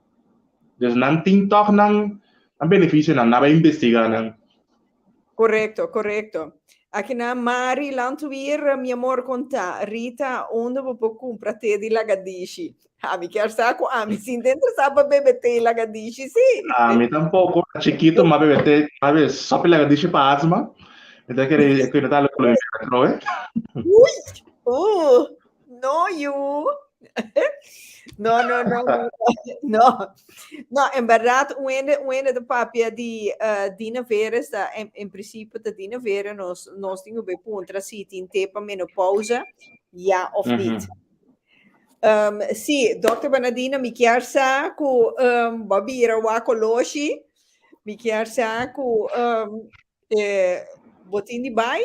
Dus nan tin tòg nan benefisionan, nan bai investigá nan. Korekto, korekto. Aki nan Mari Landweer, mi amor konta Rita unda bo por kumpra te di lagadishi. Ami kier sa ku ami sin ta interesá pa bebe te i lagadishi si. Ami tampoko, chikitu m'a bebe te, m'a bebe sopi lagadishi pa asma. Mi ta kere e kuida tal ku lo mi atrobe. Ui! Uh, no yu. No, no, no, no, no. No, en berdad, un hende, un hende ta papia di uh, Dina Veres, ta, en, en principio ta Dina Veres, nos, nos tin ku puntra si tin té pa menopausa, ja of niet. Um, sí, Dr. Bernardina, mi kier sa ku um, bo bira wak koloshi, mi kier sa ku um, eh, bo tin di bai,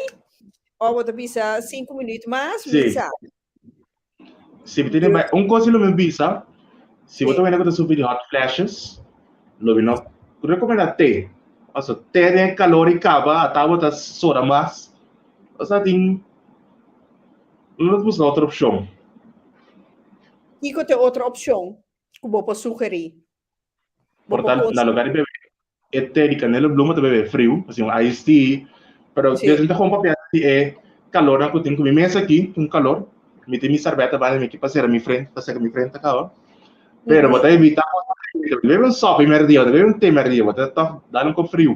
o bo ta bisa 5 minuut mas, mi Sí. sa. Si mi tin bai, un kos lo mi bisa, si bo Sí. ta wende ku ta sufri di hot flashes, lo mi no rekomendá té. Paso té den kalor i kaba, ata bo ta soda mas. Osea tin Lo busca otro opcion. Kiko ta e otro opcion ku bo por sugerí? Bo Por por tal, na konse- lugar di bebe e té di canela bloem, bo ta bebe friu, así un iced tea. Pero Sí. desde mi ta gewoon papia di e calornan ku tin ku mi mes aki, un calor. Mi tin mi sarbeta banda mi aki pa sera mi frente, pa seka mi frente kaba. Pero bo ta evita bebe un sopi merdia, bo ta bebe un té merdia, bo ta tòg dal un kop friu.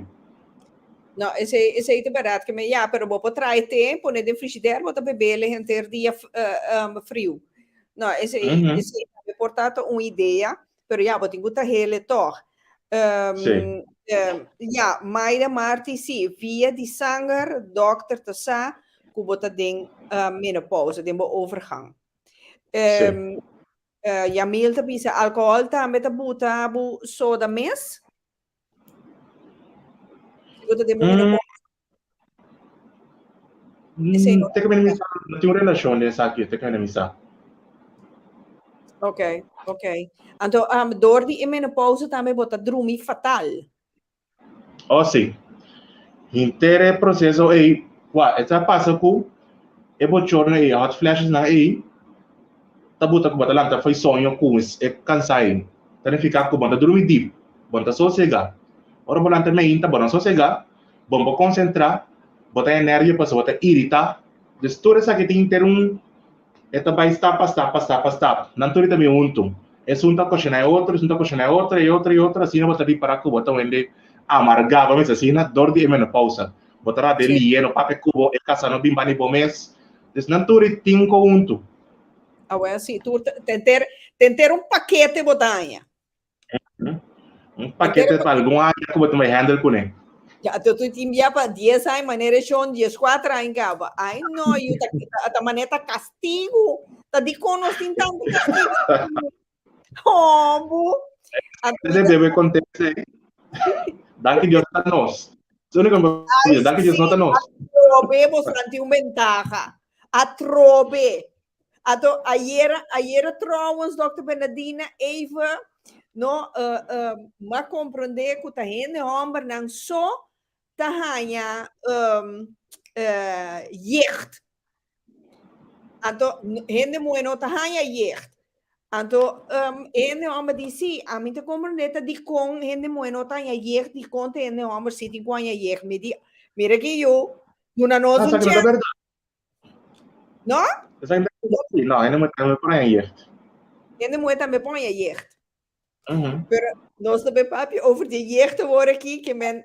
No, esei, esei ta berdad ke me ya, pero bo por trae te, pone den frigider, bo ta bebele henter dia uh, um, friu. No, esei, mm -hmm. esei tambe por ta un idea, pero ya, bo tin ku trahele toch. Um, Sí. um, ya, Mayra Marti, sí, via di sanger, dokter ta sa ku bo ta den uh, menopausa, den bo overgang. Sí. Um, uh, Yamil ta bisa, alcohol tambe ta buta bo soda mes? Mm. Te que misa, no tin un relacion de esaki, te que misa. Ok, ok. Anto, um, door di e menopausa tambe bo ta drumi fatal. Oh, sí. Henter e proceso ei, wa, e ta pasa ku e bochorno ei, hot flashes nan ei, ta buta ku bo ta lanta fo'i soño ku e kansá ei. Ta nifiká ku bo no ta drumi dip, bo no ta sosegá. Ora bo lanta meinta, bo no sosegá, bo no por konsentrá, bo ta enervio pasobra bo ta iritá. Dus tur esaki tin henter un, e ta bai stap pa stap pa stap pa stap. Nan tur ta bin huntu. Esun ta okashoná e otro, esun ta okashoná e otro, e otro, e otro, asina bo ta ripará ku bo ta wende amargá, bo mester asina, dor di e menopousa. Bo ta rabia lié, no papia ku bo, e kasá no bin bani bo mes. Dus nan tur e tin konhuntu. Awel si, tur ta, tenter, tenter un pakete bo ta haña. Un pakete pa algun aña ku bo ta bai handle kuné. Ya, to tu tin bia pa 10 aña, manera e shon 14 aña kaba. Ai no, yu ta, ta, ta manera ta kastigu. Ta dikon nos tin tantu kastigu? Hombu. Ese debe conteste. Danki Dios ta nos. Es único que Danki Dios no ta nos. Atrobe bosnan tin un ventaha. Atrobe. Ato ayera, ayera trouwens, Dr. Bernardina, even, no, uh, uh, ma comprende ku ta hende hombernan so ta haña um, uh, jeugd. Anto, hende muhé no ta haña jeugd. Anto, um, hende hòmber di sí, ami ta komprendé ta dikon hende muhé no ta haña jeugd, dikon ta hende hòmber sí tin ku haña jeugd. Mi di, mira ki yu, duna nos un Esaki no ta chèns. bèrdat. No? Esaki no ta bèrdat. Sí, no, hende muhé tambe por haña jeugd. Hende muhé tambe por haña jeugd. Mhm. Pero nos ta be papia over di jeugd awor aki, ke men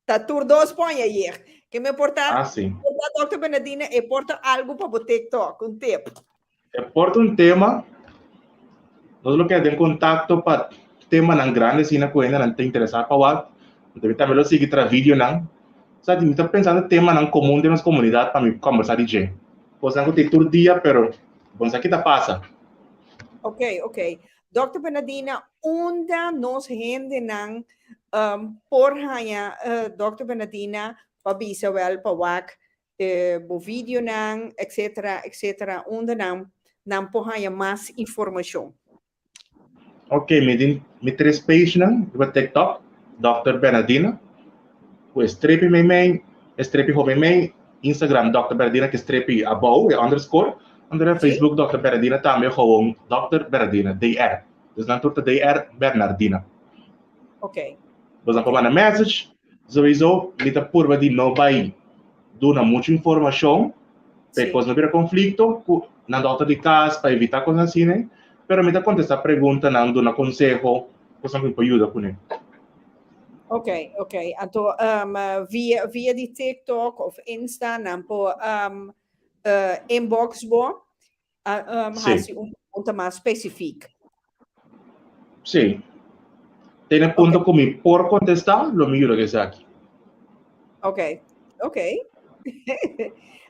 Ta tur dos poña yeg. Ke me por ta, Ah, sí. por ta Dr. Bernardina, e por ta algo pa bo TikTok, un tip. E por ta un tema, nos lo keda den contacto pa temanan grandi asina ku hendenan ta interesá pa wak. Anto mi tambe lo sigui traha videonan. Sa mi ta pensando temanan komun den nos komunidat pa mi kombersá di dje. Kosnan ku tin tur dia, pero bo no sa ki ta pasa. Ok, ok. Dòkter Bernardina, unda nos hendenan um, por haña uh, Dòkter Bernardina pa bisa wel pa wak eh, bo videonan, etcétera, etcétera, unda nan, nan por haña mas informashon? Ok, mi tin mi tres pagenan riba TikTok, Dòkter Bernardina, ku e strepi meimei, e strepi hopi meimei, Instagram Dòkter Bernardina ku e strepi abou, e underscore, Anto den Facebook Dòkter Bernardina tambe gewoon Dòkter Bernardina, DR. Dus nan tur ta DR Bernardina. Ok. Bo nan por manda message. Sowieso mi ta purba di no bai duna mucho informacion pa e cos no bira conflicto cu nan dokter di cas pa evita cosnan asina, pero mi ta contesta preguntanan, duna conseho, cosnan cu mi por yuda cune. Ok, ok. Anto um, via, via di TikTok of Insta nan por um, uh, inbox bo uh, um, Sí. hasi un pregunta mas specifiek. Sí. Te na punto ku mi por kontestá, lo mi yuda ku esaki. Ok, ok.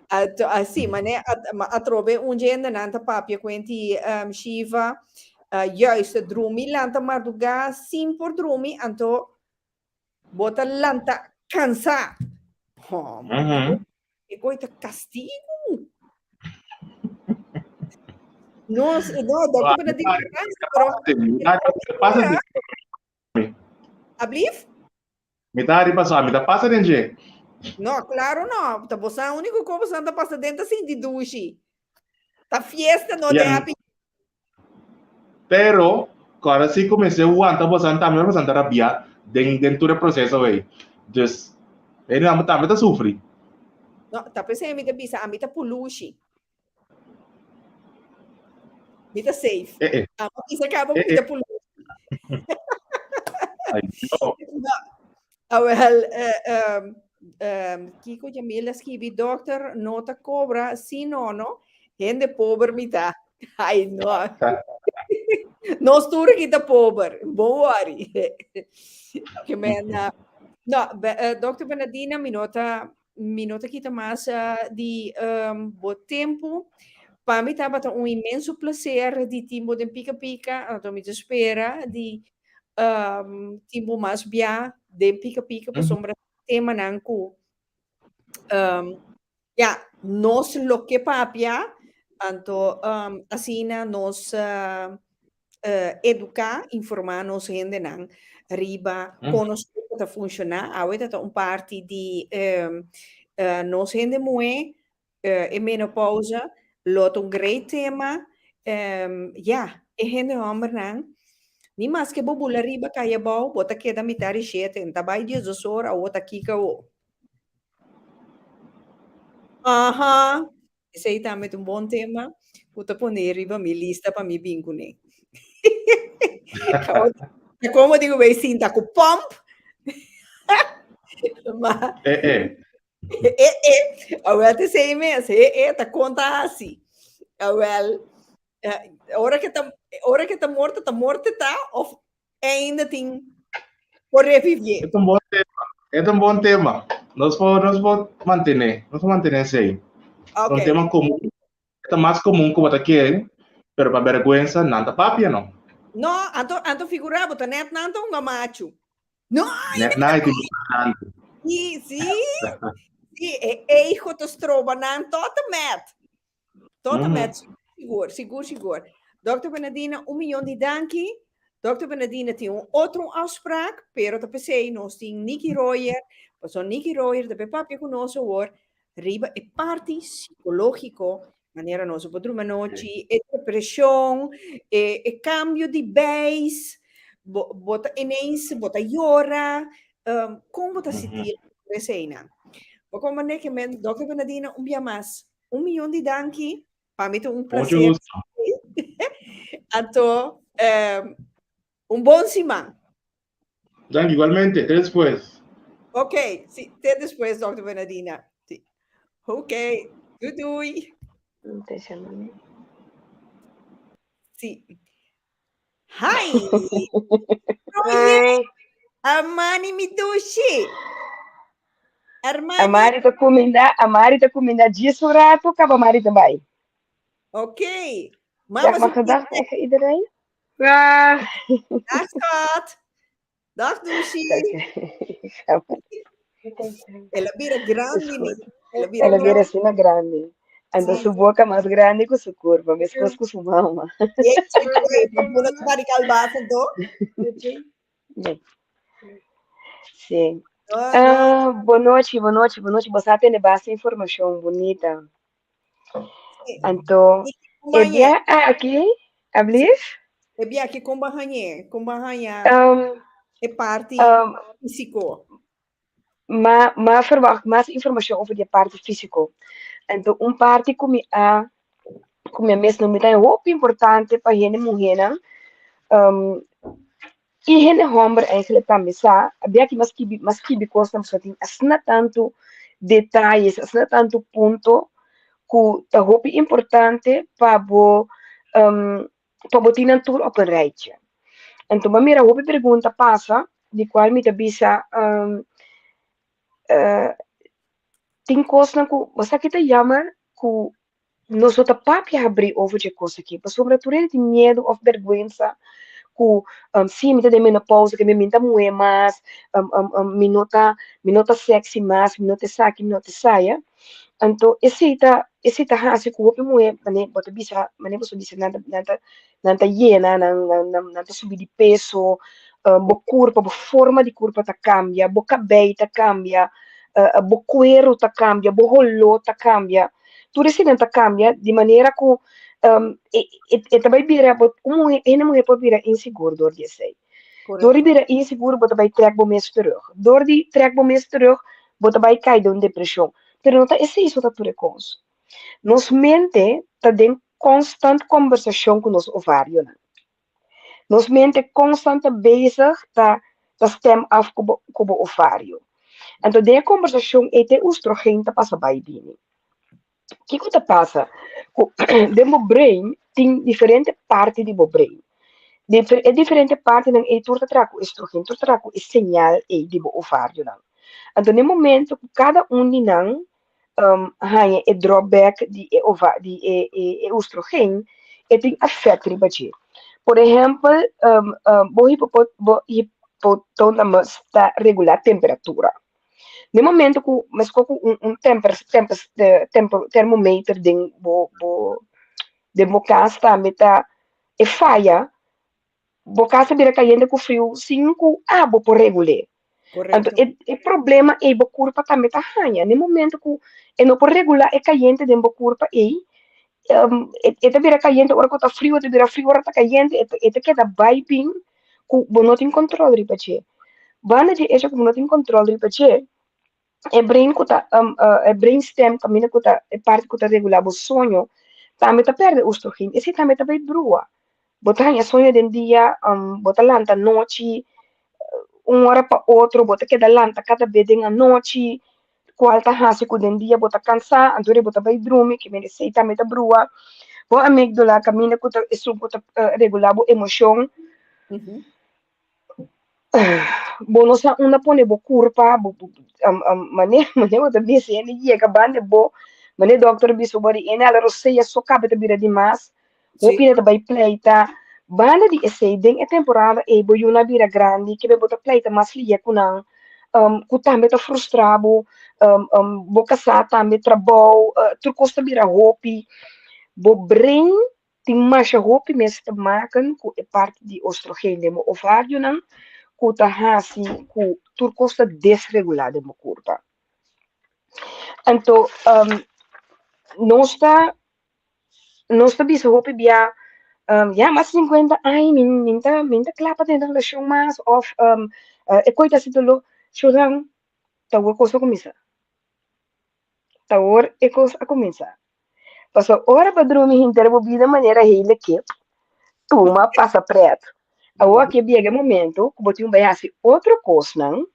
Anto, así, mane atrobe un jende nan ta papia kuenti um, Shiva, uh, juist drumi lanta mardugá sin por drumi, anto bo ta lanta cansá. Oh, ma e koi ta castigo. No, no, dokter Bernardino, pero Pasa Ablief? Mi ta hari paso, mi ta pasa den dje. No, claro no. Ta bosan único ko bosan ta pasa den ta sinti dushi. Ta fiesta no den happy. Pero, kora si kumese wanta bosan tambe bosan ta rabia den den tur e proceso ei. Dus, e nan tambe ta sufri. No, ta p'esei mi ta bisa, ami ta pulushi. Mi ta safe. Eh, eh. Amo bisa cabo Eh, mi ta eh. pulushi. Ay, no. No. Ah, wel, eh, um, um, Kiko Jamila skibi, dokter no ta cobra, si no, no. Hende pober mi ta. Ay, no. Nos tur aki ta pober. Bon worry. Ke men, uh, no, be, uh, Dr. Bernardina, mi no ta Mi no ta kita mas di bo tempu. Pa mi tabata un inmenso placer di tin bo den Pika Pika, anto mi ta spera di tin bo mas bia den Pika Pika pasobra temanan ku ya nos lo ke papia, anto asina nos eduká, informá nos hendenan riba kon nos kurpa ta funshoná. Awe ta ta un parti di nos hende muhé, e menopausa lo ta un great tema. Ya, e hende hòmbernan, ni maske bo bula riba kai abou, bo ta keda mitá di shete, ta bai diesdos or, awo ta kiko awo. Aha. Esei tambe ta un bon tema ku ta pone riba mi lista pa mi bin kuné. Ta komo digo bay sinta ku pòmp. Ma Eh, eh. eh, eh. Awel ta esei mes. Eh, eh, ta konta hasi. Awel, eh, ora ke ta, ora ke ta morto, ta morto ta, of ainda tin por revivié. E ta un bon tema. E ta un bon tema. Nos por, nos por mantené, nos por mantené esei. Ok. Un tema komun. E ta mas komun ku bo ta kere, pero pa bèrgwensa nan ta papia no. No, anto, anto figurá bo ta nèt nan ta hunga machu. No, Nèt nan e tin importante. Sí, sí. Sí, e ego ta stroba nan tot en met. Tot en met, sigur, sigur, sigur. Dòkter Bernardina, un miyon di danki. Dòkter Bernardina tin un otro afspraak, pero ta p'esei nos tin Nicky Royer, pasobra Nicky Royer ta be papia ku nos awor riba e parti psikológiko, manera nos a por drumi anochi, e depreshon, e e kambio di beis, bo bo ta ineens bo ta yora, kon bo ta sinti eseinan. Bo komprende ke men Dòkter Bernardina un bia mas Un miyon di danki. Pa mi ta un Mucho placer. gusto. Anto, eh, un bon siman. Danki, igualmente. Te despues. Ok, sí, te despues, Dr. Bernardina. Sí. Ok, doei doei. Sí. Hi! Hi. Amani mi dushi. Armani. Amari ta kuminda, Amari ta kuminda djis un ratu, kaba Amari ta bai. Ok. Zeg Mama maar su gedag tegen iedereen. Dag. Dag schat. Dag dushi. El a bira grandi mi. El a bira El a bira grandi. asina grandi. Anto Sí. su boca mas grandi ku su kurpa, meskos ku su mama. Pabula ta bari kalbas anto. Nee. Sí. No, no. Ah, bon nochi, bon nochi, bon nochi. Bo sa tene basta informashon bunita. Sí. Anto, I kon e bañ'é? bia aki, ablief? E bia aki kon ba hañ'é? Kon ba haña Um, e parti um, físiko? Ma, ma verwacht mas informashon over di e parti físiko. Anto un parti ku mi a, ku mi a mes no mi ta hopi importante pa hende muhénan, um, I hende hòmber eigenlijk tambe sa, a bia ki mas kibi mas kibi kosnan pasobra tin asina tantu detayes, asina tantu punto ku ta hopi importante pa bo pa bo tin nan tur op een rijtje. Anto bo a mira hopi pregunta pasa di kual mi ta bisa tin kosnan ku bo sa ki ta jammer ku nos no ta papia habrí over dje kos aki pasobra tur hende tin miedu òf bèrgwensa ku si mi ta den menopausa ke mi ta muhé mas mi no ta mi no ta sexy mas mi no ta esaki mi no ta esaya anto esei ta esei ta hasi ku hopi muhé manera bo ta bisa manera boso bisa nan ta nan ta nan ta yena nan nan nan ta subi di peso bo kurpa bo forma di kurpa ta kambia bo kabei ta kambia bo kueru ta kambia bo holó ta kambia. Tur eseinan ta kambia di manera ku e e ta bai bira bo un muhé hende muhé por bira insigur dor di esei. Dor di bira insigur bo ta bai trèk bo mes terug. Dor di trèk bo mes terug bo ta bai kai den un depreshon. Pero no ta esei so ta tur e kos. Nos mente ta den konstant kombersashon ku nos ovarionan. Nos mente konstant ta bezig ta ta stem af ku bo ku bo ovario. Anto den e kombersashon ei te oestrogeen ta pasa bai bini. Kiko ta pasa? Ku den bo brain tin diferente parti di bo brain. Difer e diferente partinan ei tur ta traha ku estrogen, tur ta traha ku e señal ei di bo ovarionan. Anto den momento ku kada un di nan haña e drawback di e ova di e e e oestrogeen, e tin effect riba dje. Por ehempel, bo hipopo bo hipotalamus ta regulá temperatura. Den momento ku meskos ku un un temper temper temper termometer den bo bo den bo kas tambe ta e faya, bo kas a bira kayente ku friu sin ku abo por regul'é. Anto e e problema ei bo kurpa tambe ta haña. Den momento ku e no por regulá e kayente den bo kurpa ei, e ta bira kayente ora ku ta friu, e ta bira friu ora ta kayente, e ta keda bai bin ku bo no tin kontrol riba dje. Banda di echo ku bo no tin kontrol riba dje, e brain ku ta e brainstem kaminda ku ta e parti ku ta regulá bo soño tambe ta pèrdè oestrogeen. Esei tambe ta bai brua. Bo ta haña soño den dia, bo ta lanta anochi un ora pa otro, bo ta keda lanta kada be den anochi, kual ta hasi ku den dia bo ta kansá, anto bo ta bai drumi, ke mende esei tambe ta brua. Bo amigdala kaminda ku ta esun ku ta regulá bo emoshon. Bo no sa unda pone bo kurpa, bo mane mane bo ta bisa hende yega banda bo, mane dòkter a bisa bo di ene ala rosea so kaba ta bira dimas, hopi hende ta bai pleita. Banda di esei den e temporada ei bo yunan a bira grandi kebe bo ta pleita mas lia ku nan, ku tambe ta frustra bo, bo kasá tambe trabou, tur kos ta bira hopi. Bo brain Tin masha hopi mes te maken ku e parti di oestrogeen den bo ovarionan ku ta hasi ku tur kos ta desregulá den bo kurpa. Anto nos ta nos ta bisa hopi bia ya mas di sinkuenta aña mi mi ta mi ta kla pa tene relashon mas òf e koi ta hasi doló. Shornan ta awor kos a kuminsá. Ta awor e kos a kuminsá. Pasobra ora bo drumi henter bo bida manera hele kip, tuma pasa pret. Awor ke biega e momento ku bo tin bai hasi otro kosnan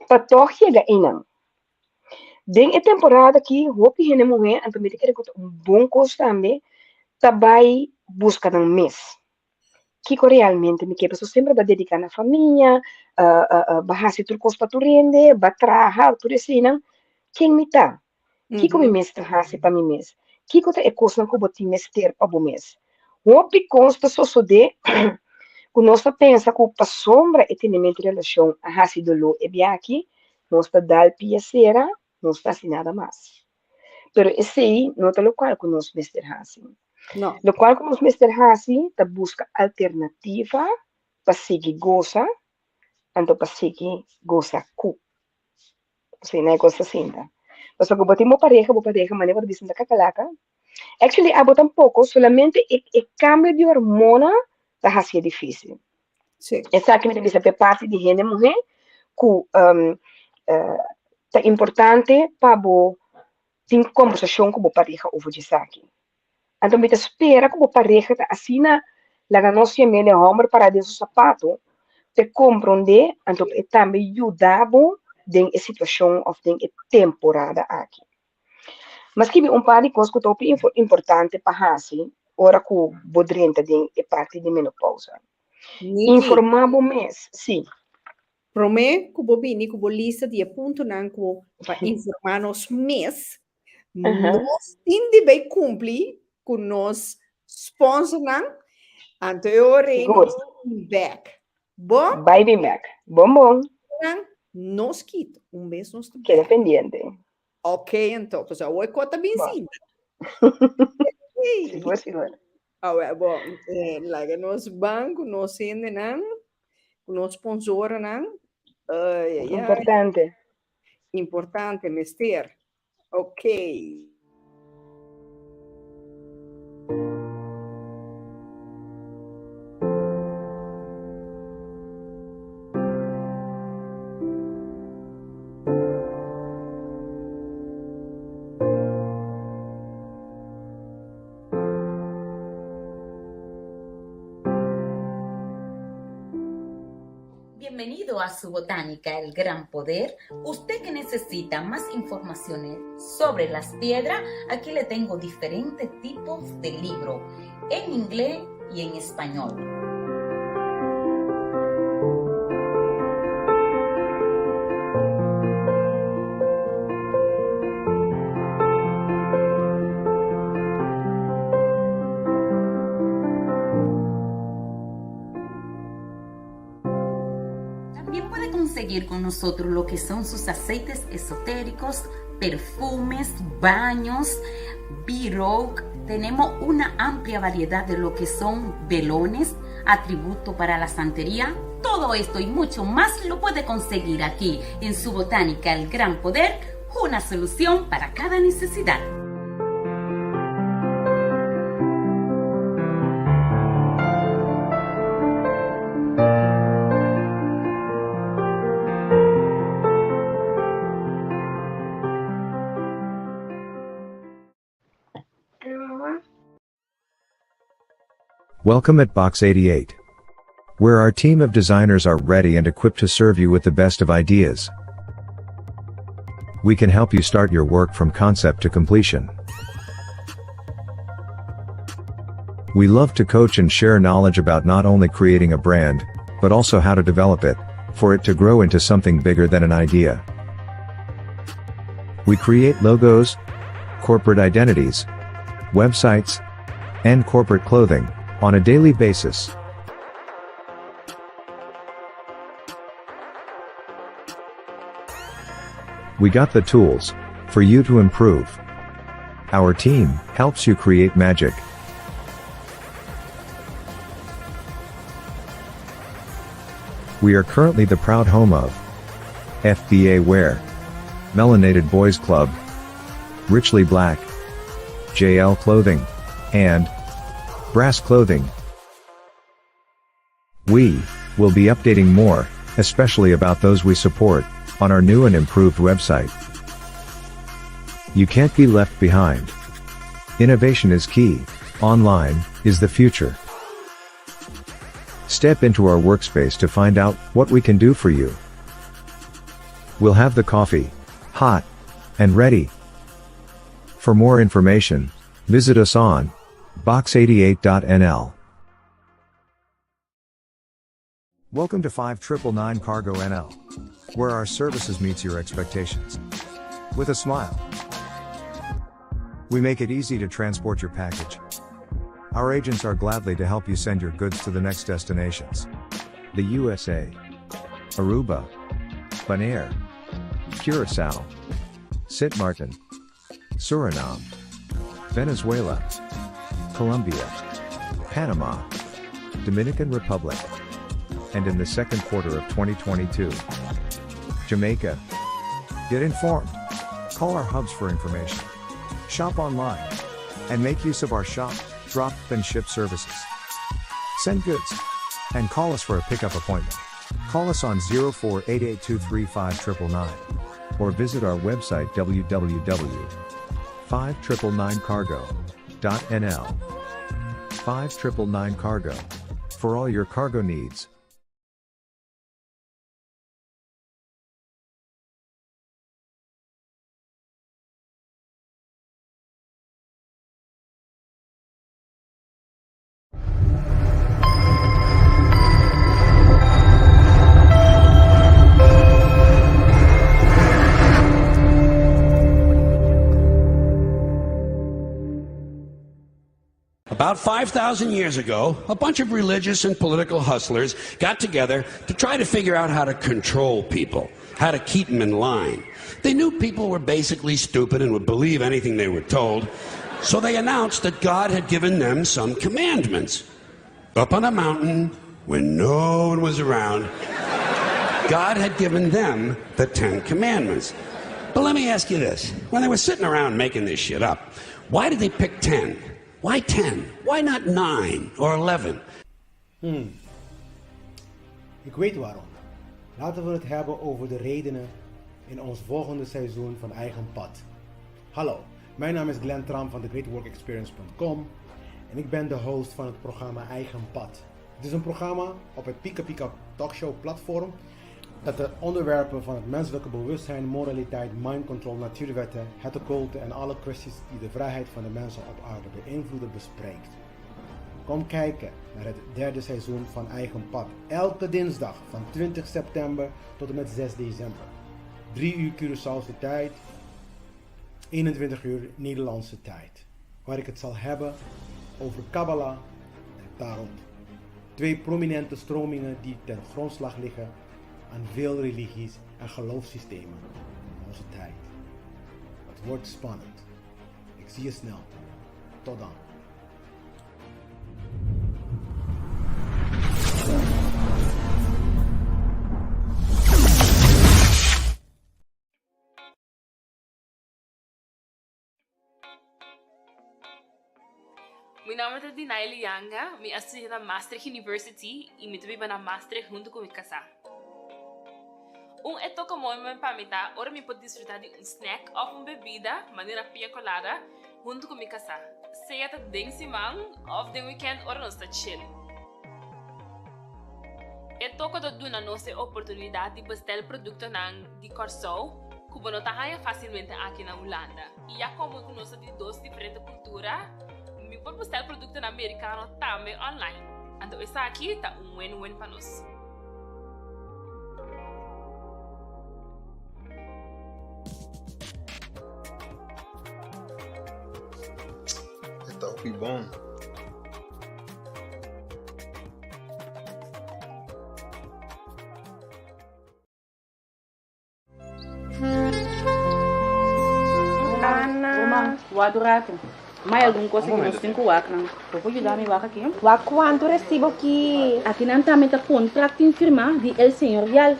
pa tòg yega einan. Den e temporada aki hopi hende muhé, anto mi ta kere ku ta un bon kos tambe, ta bai buska nan mes. Kiko realmente mi ke? Pasobra semper bo a dediká na famia, bo a hasi tur kos pa tur hende, bo a traha, tur eseinan. Ken mi ta? Kiko mi mester hasi pa mi mes? Kiko ta e kosnan ku bo tin mester pa bo mes? Hopi kos ta sosodé ku nos ta pensa ku pasobra e tenementu di relashon a hasi doló e biaha, nos ta dal pia sera, nos ta hasi nada mas. Pero esei no ta lokual ku nos mester hasi. Lokual ku nos mester hasi ta buska alternativa pa sigui gosa, anto pa sigui gosa ku. Asina e kos ta sinta. Pasobra ku bo tin bo pareha, bo pareha manera bo ta bisa ta kakalaka. Actually abo tampoko, solamente e e kambio di hormona ta hasié difísil. Esaki mi ta bisa pa e parti di hende muhé ku ta importante pa bo tin kombersashon ku bo pareha over di esaki. Anto mi ta spera ku bo pareha ta asina laga nos yam'é e hòmber pará den su sapato. P'e komprondé, anto p'e tambe yuda bo den e situashon òf den e temporada aki. Mi a skibi un par di kos ku ta hopi importante pa hasi ora ku bo drenta den e parti di menopousa. Niki. Informá bo mes, sí. Promé ku bo bini ku bo lista di e puntonan ku pa informá nos mes, nos tin di bay kumpli ku nos sponsornan, anto e ora ei nos ta bin bèk. Bon? Bai bin bèk. Bon bon. Nos kita, un bes nos ta bèk. Keda pendiente. Ok anto, pasobra awor e kos ta bin sinta. Sigur sigur. Awe bon, laga nos ban ku nos hendenan, ku nos sponsoranan. Ay, ay, ay. Importante. Importante, mester. Ok. Bienvenido a su Botánica El Gran Poder. Usted que necesita más informaciones sobre las piedras, aquí le tengo diferentes tipos de libro en inglés y en español. También puede conseguir con nosotros lo que son sus aceites esotéricos, perfumes, baños, b Tenemos una amplia variedad de lo que son velones, atributo para la santería. Todo esto y mucho más lo puede conseguir aquí en su Botánica El Gran Poder, una solución para cada necesidad. Welcome at Box 88. Where our team of designers are ready and equipped to serve you with the best of ideas. We can help you start your work from concept to completion. We love to coach and share knowledge about not only creating a brand, but also how to develop it, for it to grow into something bigger than an idea. We create logos, corporate identities, websites, and corporate clothing on a daily basis. We got the tools for you to improve. Our team helps you create magic. We are currently the proud home of FBA Wear, Melanated Boys Club, Richly Black, JL Clothing, and Brass Clothing. We will be updating more, especially about those we support, on our new and improved website. You can't be left behind. Innovation is key, online is the future. Step into our workspace to find out what we can do for you. We'll have the coffee, hot, and ready. For more information, visit us on box88.nl. Welcome to 5999 Cargo NL, where our services meets your expectations. With a smile. We make it easy to transport your package. Our agents are gladly to help you send your goods to the next destinations. The USA, Aruba, Bonaire, Curacao, Sint Maarten, Suriname, Venezuela, Colombia, Panama, Dominican Republic, and in the second quarter of 2022, Jamaica. Get informed. Call our hubs for information. Shop online. And make use of our shop, drop, and ship services. Send goods. And call us for a pickup appointment. Call us on 0488235999 or visit our website www.5999cargo.nl. 5999 Cargo. For all your cargo needs. About 5,000 years ago, a bunch of religious and political hustlers got together to try to figure out how to control people, how to keep them in line. They knew people were basically stupid and would believe anything they were told, so they announced that God had given them some commandments. Up on a mountain, when no one was around, God had given them the Ten Commandments. But let me ask you this when they were sitting around making this shit up, why did they pick 10? Why 10? Why not 9 or 11? Hmm. Ik weet waarom. Laten we het hebben over de redenen in ons volgende seizoen van Eigen Pad. Hallo, mijn naam is Glenn Tram van thegreatworkexperience.com en ik ben de host van het programma Eigen Pad. Het is een programma op het Pika Pika Talkshow platform dat de onderwerpen van het menselijke bewustzijn, moraliteit, mind control, natuurwetten, het occulte en alle kwesties die de vrijheid van de mensen op aarde beïnvloeden bespreekt. Kom kijken naar het derde seizoen van Eigen Pad. Elke dinsdag van 20 september tot en met 6 december. 3 uur Curaçaose tijd, 21 uur Nederlandse tijd. Waar ik het zal hebben over Kabbalah en Tarot. Twee prominente stromingen die ten grondslag liggen aan veel religies en geloofssystemen in onze tijd. Het wordt spannend. Ik zie je snel. Tot dan. Mi nomber ta Dinaily Yanga, mi a studia na Maastricht University y mi ta biba na Maastricht hunto cu mi casa. Un e toca mooi pa mi ta ora mi por disfruta di un snack of un bebida, manera piña colada, hunto cu mi casa, sea ta den siman of den weekend ora nos ta chill. E toca ta duna nos e oportunidad di bestel productonan di Corsou cu bo no ta haya facilmente aki na Hulanda. Y ya como cu nos ta di dos diferente cultura, mi por bestel productonan Mericano tambe online. Anto esaki ta un win-win pa nos. E ta hopi bon. Ana. Ruman, wak un ratu. Mai algun cosa ku nos tin ku wak nan. Bo por yuda mi wak aki? Wak kuantu resibo ki. Aki nan tambe ta kontrakt tin firmá di El Señorial.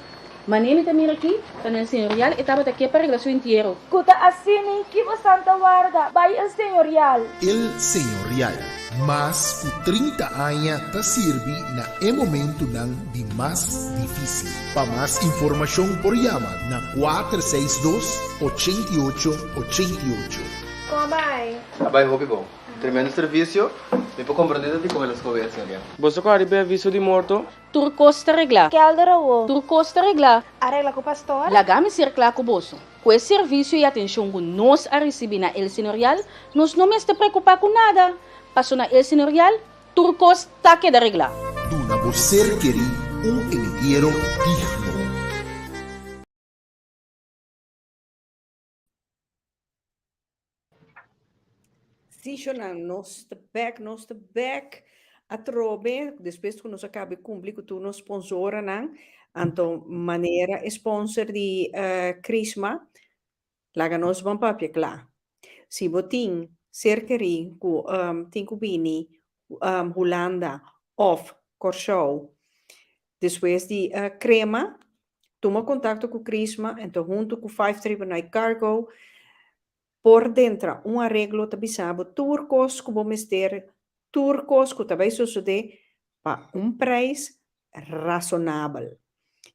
Manera mi ta mira aki, ta na El Señorial e tabata ke pa regla su entiero. Ku ta asini, ki bosan ta warda? Bai El Señorial! El Señorial, mas ku 30 aña ta sirbi na e momentunan di mas difísil. Pa mas informashon por yama na 462 88 88. Kon a bai? A bai hopi bon. Tremendo servisio. Mi por komprondé ta dikon el a skohe El Señorial. Boso ku a riba e aviso di morto? Tur kos ta reglá. Kelder awo. Tur kos ta reglá. A regla ku pastor. Laga mi ser kla ku boso. Ku e servisio i atenshon ku nos a risibí na El Señorial, nos no mester preokupá ku nada. Paso na El Señorial, tur kos ta keda reglá. Duna bo ser kerí un entiero digno. Sí, Shonan, nos ta bek, nos ta bek atrobe, despues ku nos a kaba di kumpli ku tur nos sponsoranan, anto manera e sponsor di Crisma, laga nos ban papia kla. Si bo tin ser kerí ku tin ku bini Hulanda òf Kòrsou despues di krema, tuma kontakto ku Crisma, anto huntu ku Five Triple Nine Cargo Por dentra un areglo ta bisa bo tur kos ku bo mester, tur kos ku ta bai sosodé pa un preis rasonabel.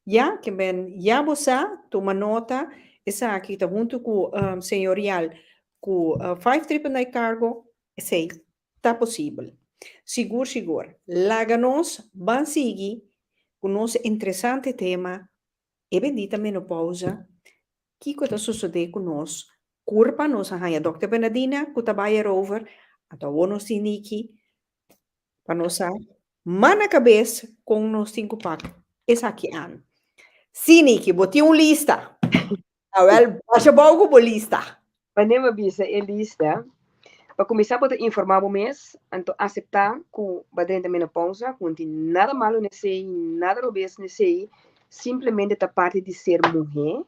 Ya ke men ya bo sa, tuma nota, esaki ta huntu ku Señorial ku Five Triple Nine Cargo, esei ta posibel. Sigur sigur. Laga nos ban sigui ku nos interesante tema E bendita menopausa, kiko ta sosodé ku nos kurpa? Nos a haña Dòkter Bernadina ku ta bai erover, anto awor nos tin Niki pa nos sa man na kabes kon nos tin ku pak esaki an. Sí Niki, bo tin un lista. Awel, basha bou ku bo lista. Wanneer mi bisa e lista, Pa kuminsá bo ta informá bo mes, anto aseptá ku bo a drenta menopousa, ku no tin nada malu na esei, nada robes na esei, simplemente ta parti di ser muhé.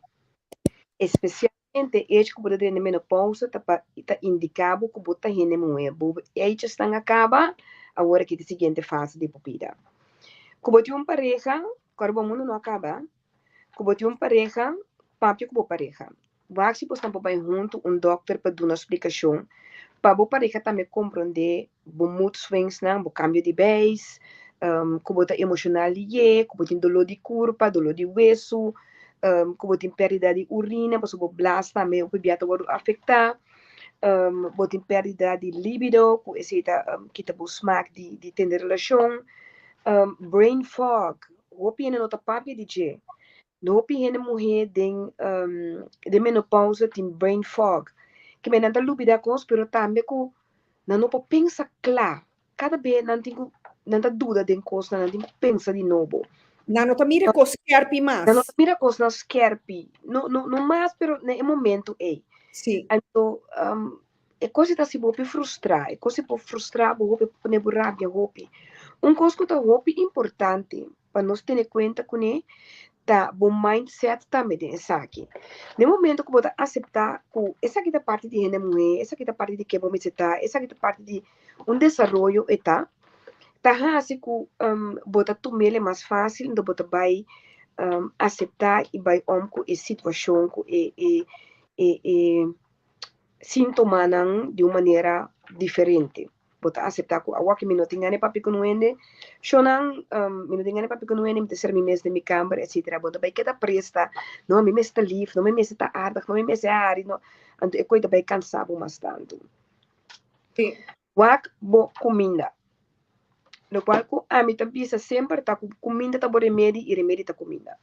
Espesialmente e hecho ku bo ta drenta menopousa ta pa ta indiká bo ku bo ta hende muhé, bo eichesnan a kaba, awor aki ta e siguiente fase di bo bida. Ku bo tin un pareha, kòrda bo mundu no a kaba, Ku bo tin un pareha, papia ku bo pareha. Wak si bosnan por bai huntu un dòkter pa duna splikashon pa bo pareha tambe komprondé bo mood swingsnan, bo kambio di beis, ku bo ta emoshonal lié, ku bo tin doló di kurpa, doló di wesu, ku bo tin pèrdida di urina pasobra bo blas tambe hopi bia ta wòrdu afektá, bo tin pèrdida di libido ku esei ta kita bo smak di tene relashon, brain fog. Hopi hende no ta papia di dje. Hopi hende muhé den den menopausa tin brain fog. Ke men nan ta lubida kos pero tambe ku nan no por pensa kla. Kada be nan tin ku nan ta duda den kosnan, nan tin ku pensa di nobo. Nan no ta mira kos skerpi mas. Nan no ta mira kosnan skerpi. No no no mas pero na e momento ei. Sí. Anto E kos ei ta hasi bo hopi frustrá, e kos ei por frustrá bo hopi, por pone bo rabia hopi. Un kos ku ta hopi importante pa nos tene kuenta kuné ta bo mindset tambe den esaki. Den momento ku bo ta aseptá ku esaki ta parti di hende muhé, esaki ta parti di ke bo mester ta, esaki ta parti di un desaroyo e ta, ta hasi ku bo ta tum'el mas fásil, enton bo ta bai aseptá i bai om ku e situashon, ku e e e síntomanan di un manera diferente. Bo ta aseptá ku awor ku mi no tin gana di papia ku un hende, shownan, mi no tin gana di papia ku un hende, mi ta sera mi mes den mi kamber, etsetera. Bo ta bai keda presta, no, mi mester ta lif, no, mi mester ta aardig, no, mi mester hari, no. Anto e koi ta bai kansa bo mas tantu. Wak bo kuminda. Lokual ku ami ta bisa semper ta ku kuminda ta bo remedi i remedi ta kuminda.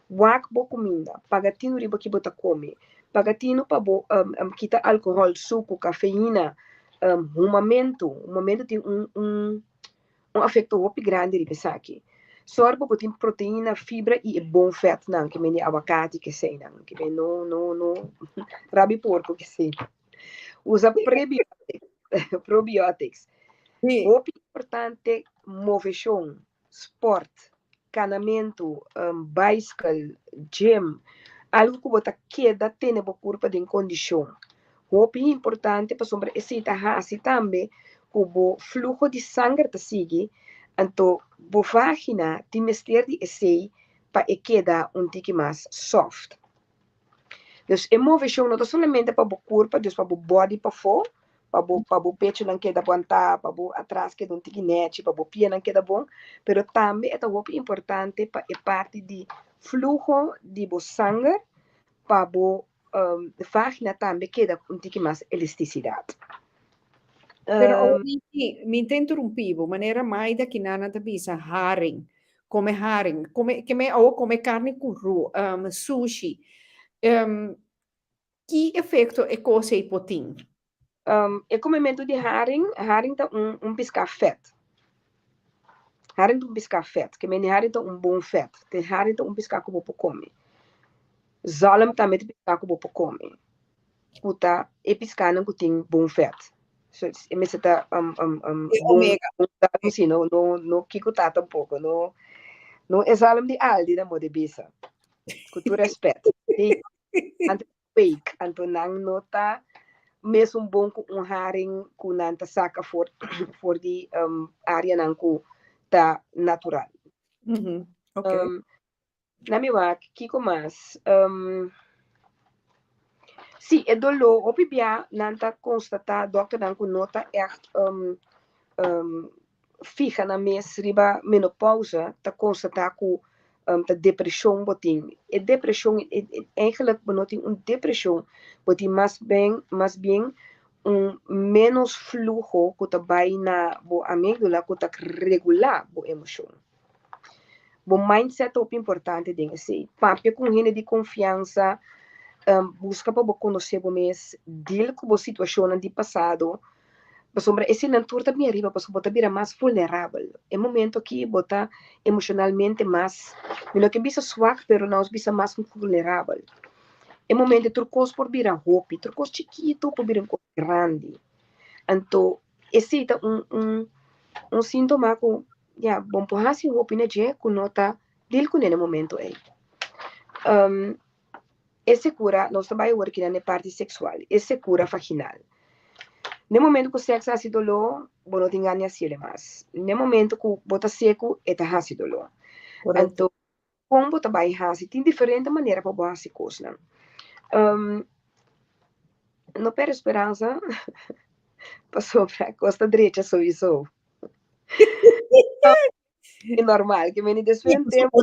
Wak bo kuminda, paga tinu riba ki bo ta kome, paga tinu pa bo kita alkohòl, suku, kafeina, humamentu. Humamentu tin un un un afekto hopi grandi riba esaki. Sòru pa bo tin proteina, fibra i e bon fètnan, ke men di awakati, keseinan, ke men no no no rabi porko keseinan. Usa prebiotics, probiotics. Hopi importante moveshon, sport, kanamentu, baiskel, gym, algu ku bo ta keda tene bo kurpa den kondishon. Hopi importante pasobra esei ta hasi tambe ku bo fluho di sanger ta sigui, anto bo vagina tin mester di esei pa e keda un tiki mas soft. Dus e moveshon no ta solamente pa bo kurpa, dus pa bo body pafó, pa bo pa bo pechonan keda aguantá, pa bo atras keda un tiki nèchi, pa bo pianan keda bon, pero tambe e ta hopi importante pa e parti di fluho di bo sanger, pa bo vagina tambe keda ku un tiki mas elastisidat. Pero awor mi mi ta interrumpí bo, manera Maida Kinana ta bisa haring, Come haring, come ke me awo come carni curu, um, sushi. Um, ki efecto e cos ei por tin? Um, e comementu di haring, haring ta un, un piská vet. Haring ta un piská vet. Ke meni haring ta un bon vet. Te haring ta un piská ku bo por come. Zalm tambe ta piská ku bo por come. Ku ta e piskánan ku tin bon vet. So, e mester ta um, um, um, E bon, omega. bon zalm, si, no, no, no kiko ta tampoco, no, no e zalm di Aldi na modo bisa. Ku tur respet. Sí, anto fake, anto nan no ta mesun bon ku un haring ku nan ta saka for, for di um, areanan ku ta natural. Mm Okay. Um, Na mi wak, kiko mas? Sí, e doló, hopi bia nan ta konstatá, dòkternan ku no ta ègt fiha nan mes riba menopousa, ta konstatá ku ta depreshon bo tin. E depreshon, eigenlijk bo no tin un depreshon, bo tin mas bien, mas bien un ménos fluho ku ta bai na bo amígdala ku ta regulá bo emoshon. Bo mindset ta hopi importante den esei. Papia ku un hende di konfiansa, buska pa bo konosé bo mes, deal ku bo situashonnan di pasado, pasobra eseinan tur ta bini ariba pasobra bo ta bira mas vulnerabel. E momento aki bo ta emoshonalmente mas, mi no ke bisa swak, pero nos bisa mas vulnerabel. E momento tur kos por bira hopi, tur kos chikitu por bira un kos grandi. Anto esei ta un un un síntoma ku ya bo por hasi hopi na dje ku no ta deal kuné na e momento ei. E sekura, nos ta bai awor kina na e parti seksual, e sekura vaginal. Na e momento ku sèks hasi doló, bo no tin gana di hasiel mas. Na e momento ku bo ta seku, e ta hasi doló. Anto, kon bo ta bai hasi? Tin diferente manera pa bo hasi kosnan. No pèrdè speransa, pasobra kos ta drecha souiso. E normal, ke meni despues un tempo.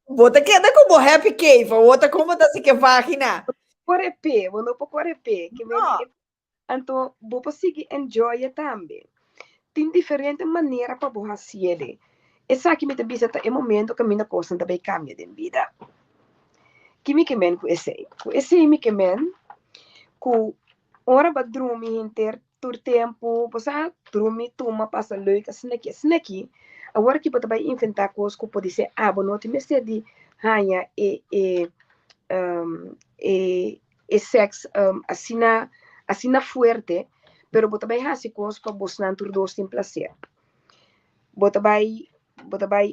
Bo ta keda ku bo happy cave, o ta komo ta si ke vagina? Kore pe, bo no por kore pe. Ke meni, anto bo por sigui enjoy e tambe. Tin diferente manera pa bo hasiele. Esaki mi ta bisa ta e momento kaminda kosnan ta bai kambia den bida. Ki mi ke men ku esei? Ku esei mi ke men ku ora bo a drumi henter Tur tempu bo sa drumi, tuma, pasa leuk, asina ki, asina ki. Awor ki bo ta bai inventá kos ku podisé abo no tin mester di haña e e e e sèks asina asina fuerte, pero bo ta bai hasi kos pa bosnan tur dos tin plaser. Bo ta bai bo ta bai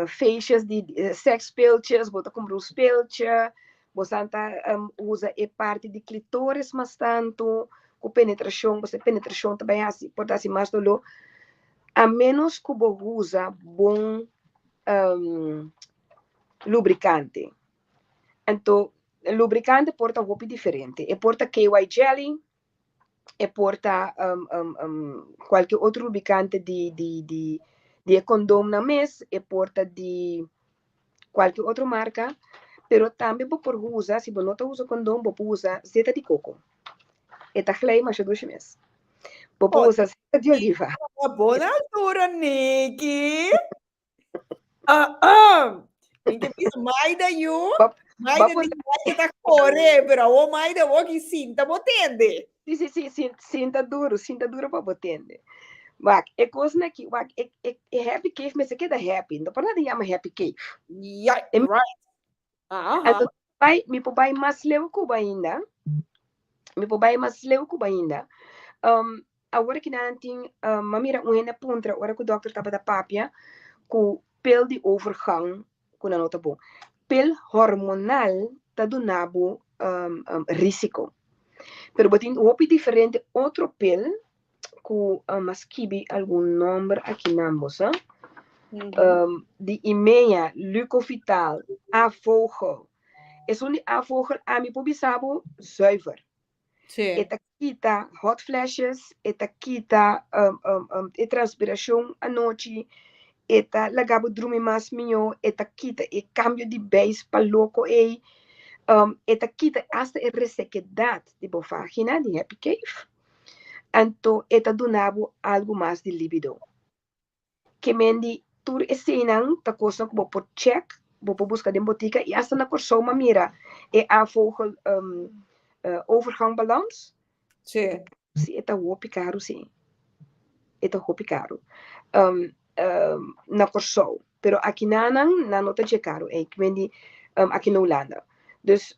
feestjes di sèks speeltjes, bo ta kumpra un speeltje, Bosan ta usa e parti di clitoris mas tantu ku penetrashon, pasobra e penetrashon ta bai hasi por ta hasi mas doló, a ménos ku bo usa bon lubrikante. Anto lubrikante por ta hopi diferente, e por ta KY jelly, e por ta kualke otro lubrikante di di di di e kondomnan mes, e por ta di kualke otro marka, pero tambe bo por usa, si bo no ta usa kondom, bo por usa zeta di koko. E ta glei masha dushi mes. Bo por usa zeta di oliva. Bona altura, Niki. Ah, ah. Mi ke bisa Maida yu. Maida di Maida ta kore, pero awo Maida awo ki sinta bo tende. Si, si, si, si, sinta duro, sinta duro pa bo tende. Wak, e kos na ki, wak, e, e, e happy cave mester keda happy. No por nada yama happy cave. Ja, right. Aha. Anto, bai, mi por bai mas leu ku bo ainda. Mi por bai mas leu ku bo ainda. Um, Awor ki nan tin, m'a mira un hende a puntra ora ku dòkter tabata papia ku pil di overgang ku nan no ta bon. Pil hormonal ta duna bo risiko. Pero bo tin hopi diferente otro pil ku m'a skibi algun nòmber aki nan bo sa. Di Imea, Lucovital, A-vogel. Esun di A-vogel ami por bisa bo zuiver. Sí. E ta kita hot flashes, e ta kita um, um, um, e transpiracion anochi, e ta laga bo drumi mas mihó, e ta kita e cambio di beis pa loco ei, um, e ta kita hasta e resequedad di bo vagina, di happy cave. Anto e ta duna bo algo mas di libido. Ke men di tur eseinan ta kosnan ku bo por chèk, bo por buska den botika i asta na Kòrsou m'a mira e A-vogel overgangbalans. Sí. Sí, e ta hopi karu sí. E ta hopi karu na Kòrsou. Pero akinanan nan no ta dje karu ei. Ke men di aki na Hulanda. Dus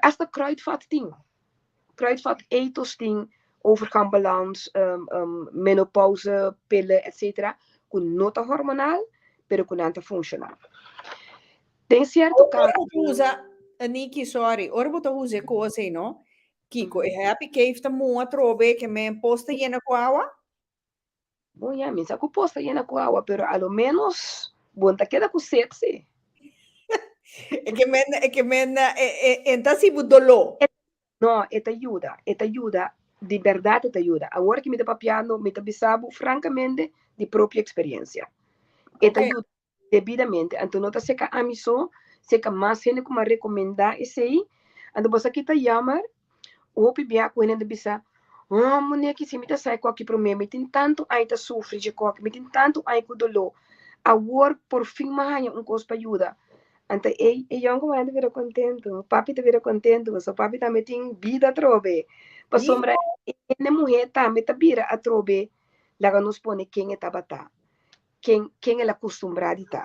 asta Kruidvat tin. Kruidvat Etos tin overgangbalans, menopauze pillen etc. Ku no ta hormonal, pero ku nan ta funshoná. Den sierto Ora kaso. bo ta usa, Niki, sorry, ora bo ta usa e kos ei, no? Kiko, e Happy Cave ta muha atrobe ke men pos ta yena ku awa? Bon ya, mi sa ku pos ta yena ku awa, pero a lo menos bo no ta keda ku set si. E ke men, e ke men, e, e, e ta hasi bo doló. No, e ta yuda, e ta yuda, di bèrdat e ta yuda. Awor ki mi ta papiando, mi ta bisa bo frankamente di propio eksperensia. E ta yuda debidamente. Anto no ta seka ami so, seka mas hende ku mi a rekomendá esei. Anto bo sa ki ta yammer? Hopi bia ku hende ta bisa, Oh, Moneki, si mi ta sa e koki promé, mi tin tantu aña ta sufri dje koki, mi tin tantu aña ku doló. Awor por fin mi a haña un kos pa yuda. Anto e e yònkuman ta bira kontentu, papi ta bira kontentu, pasobra papi tambe tin bida atrobe. Pasobra e hende muhé tambe ta bira atrobe laga nos pone ken e tabata. ken ken el a kustumbrá di ta.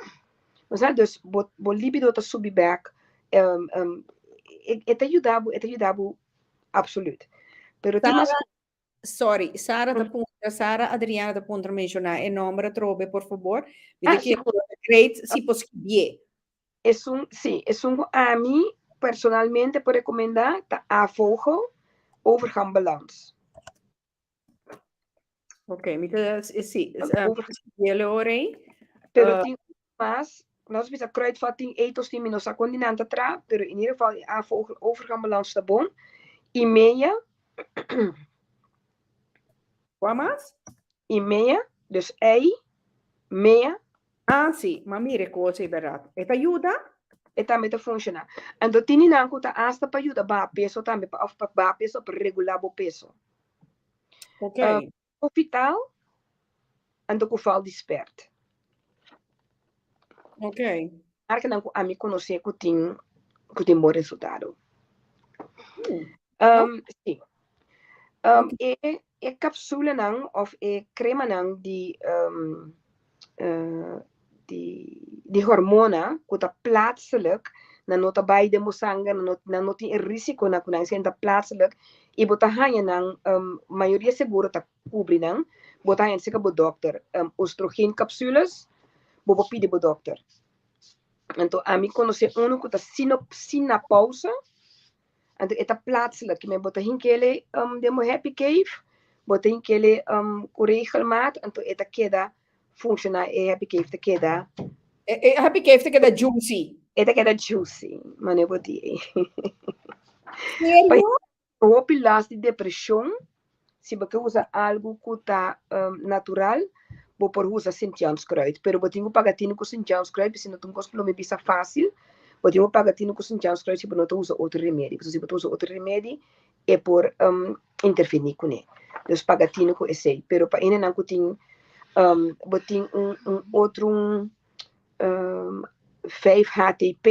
Bo sa, dus bo bo libido ta subi bèk, e e ta yuda bo, e ta yuda bo absoluut. Pero tin mas Sara, Sorry, Sara ta puntra, Sara Adriana ta puntra menshoná e nòmber atrobe, por fabor. Mi ta Ah, kier sigur. great si por skibié. Esun, sí, esun ku ami personalmente por rekomendá ta A Vogel, Overgang Balans. Ok, mi ta, sí, Over- skibié ora ei. Pero Ah. tin mas, nos bisa Kruidvat tin Etos tin, mi no sa kon di nan ta tra, pero in ieder geval e A Vogel Overgang Balans ta bon. I meia. Kua mas? I mea, dus ei, mea. Ah, sí, m'a mira e kos ei bèrdat. E ta yuda? E tambe ta funshoná. Anto tin di nan ku ta asta pa yuda baha peso tambe, pa òf pa baha peso òf pa regulá bo peso. Ok. Hospital, anto ku val di spèrt. Ok. Markanan ku ami konosé ku tin ku tin bon resultado. Sí. E e kapsulanan òf e kremanan di di di hormona ku ta plaatselijk, nan no ta bai den bo sanger, nan no nan no tin e risikonan ku nan esei ta plaatselijk i bo ta haña nan mayoria seguro ta kubri nan, bo ta haña serka bo dòkter. Oestrogeen capsules bo por pidi bo dòkter. Anto ami konosé unu ku ta sino sinapausa, anto e ta plaatselijk, kimen bo ta hink'ele den bo happy cave, bo ta hink'ele ku regelmaat, anto e ta keda funshoná, e happy cave ta keda. E happy cave ta keda juicy. E ta keda juicy, manera bo di ei. Serio? Hopi las di depresion, si bo ke usa algu ku ta natural, bo por usa Sint-Janskruid. Pero bo tin ku paga tinu ku Sint-Janskruid, pasobra no ta un kos ku lo mi bisa fásil. Bo tin ku paga tinu ku Sint-Janskruid si bo no ta usa otro remedi. Pasobra si bo ta usa otro remedi, e por intervení kuné. Dus paga tinu ku esei. Pero pa hendenan ku tin, bo tin un un otro 5-HTP,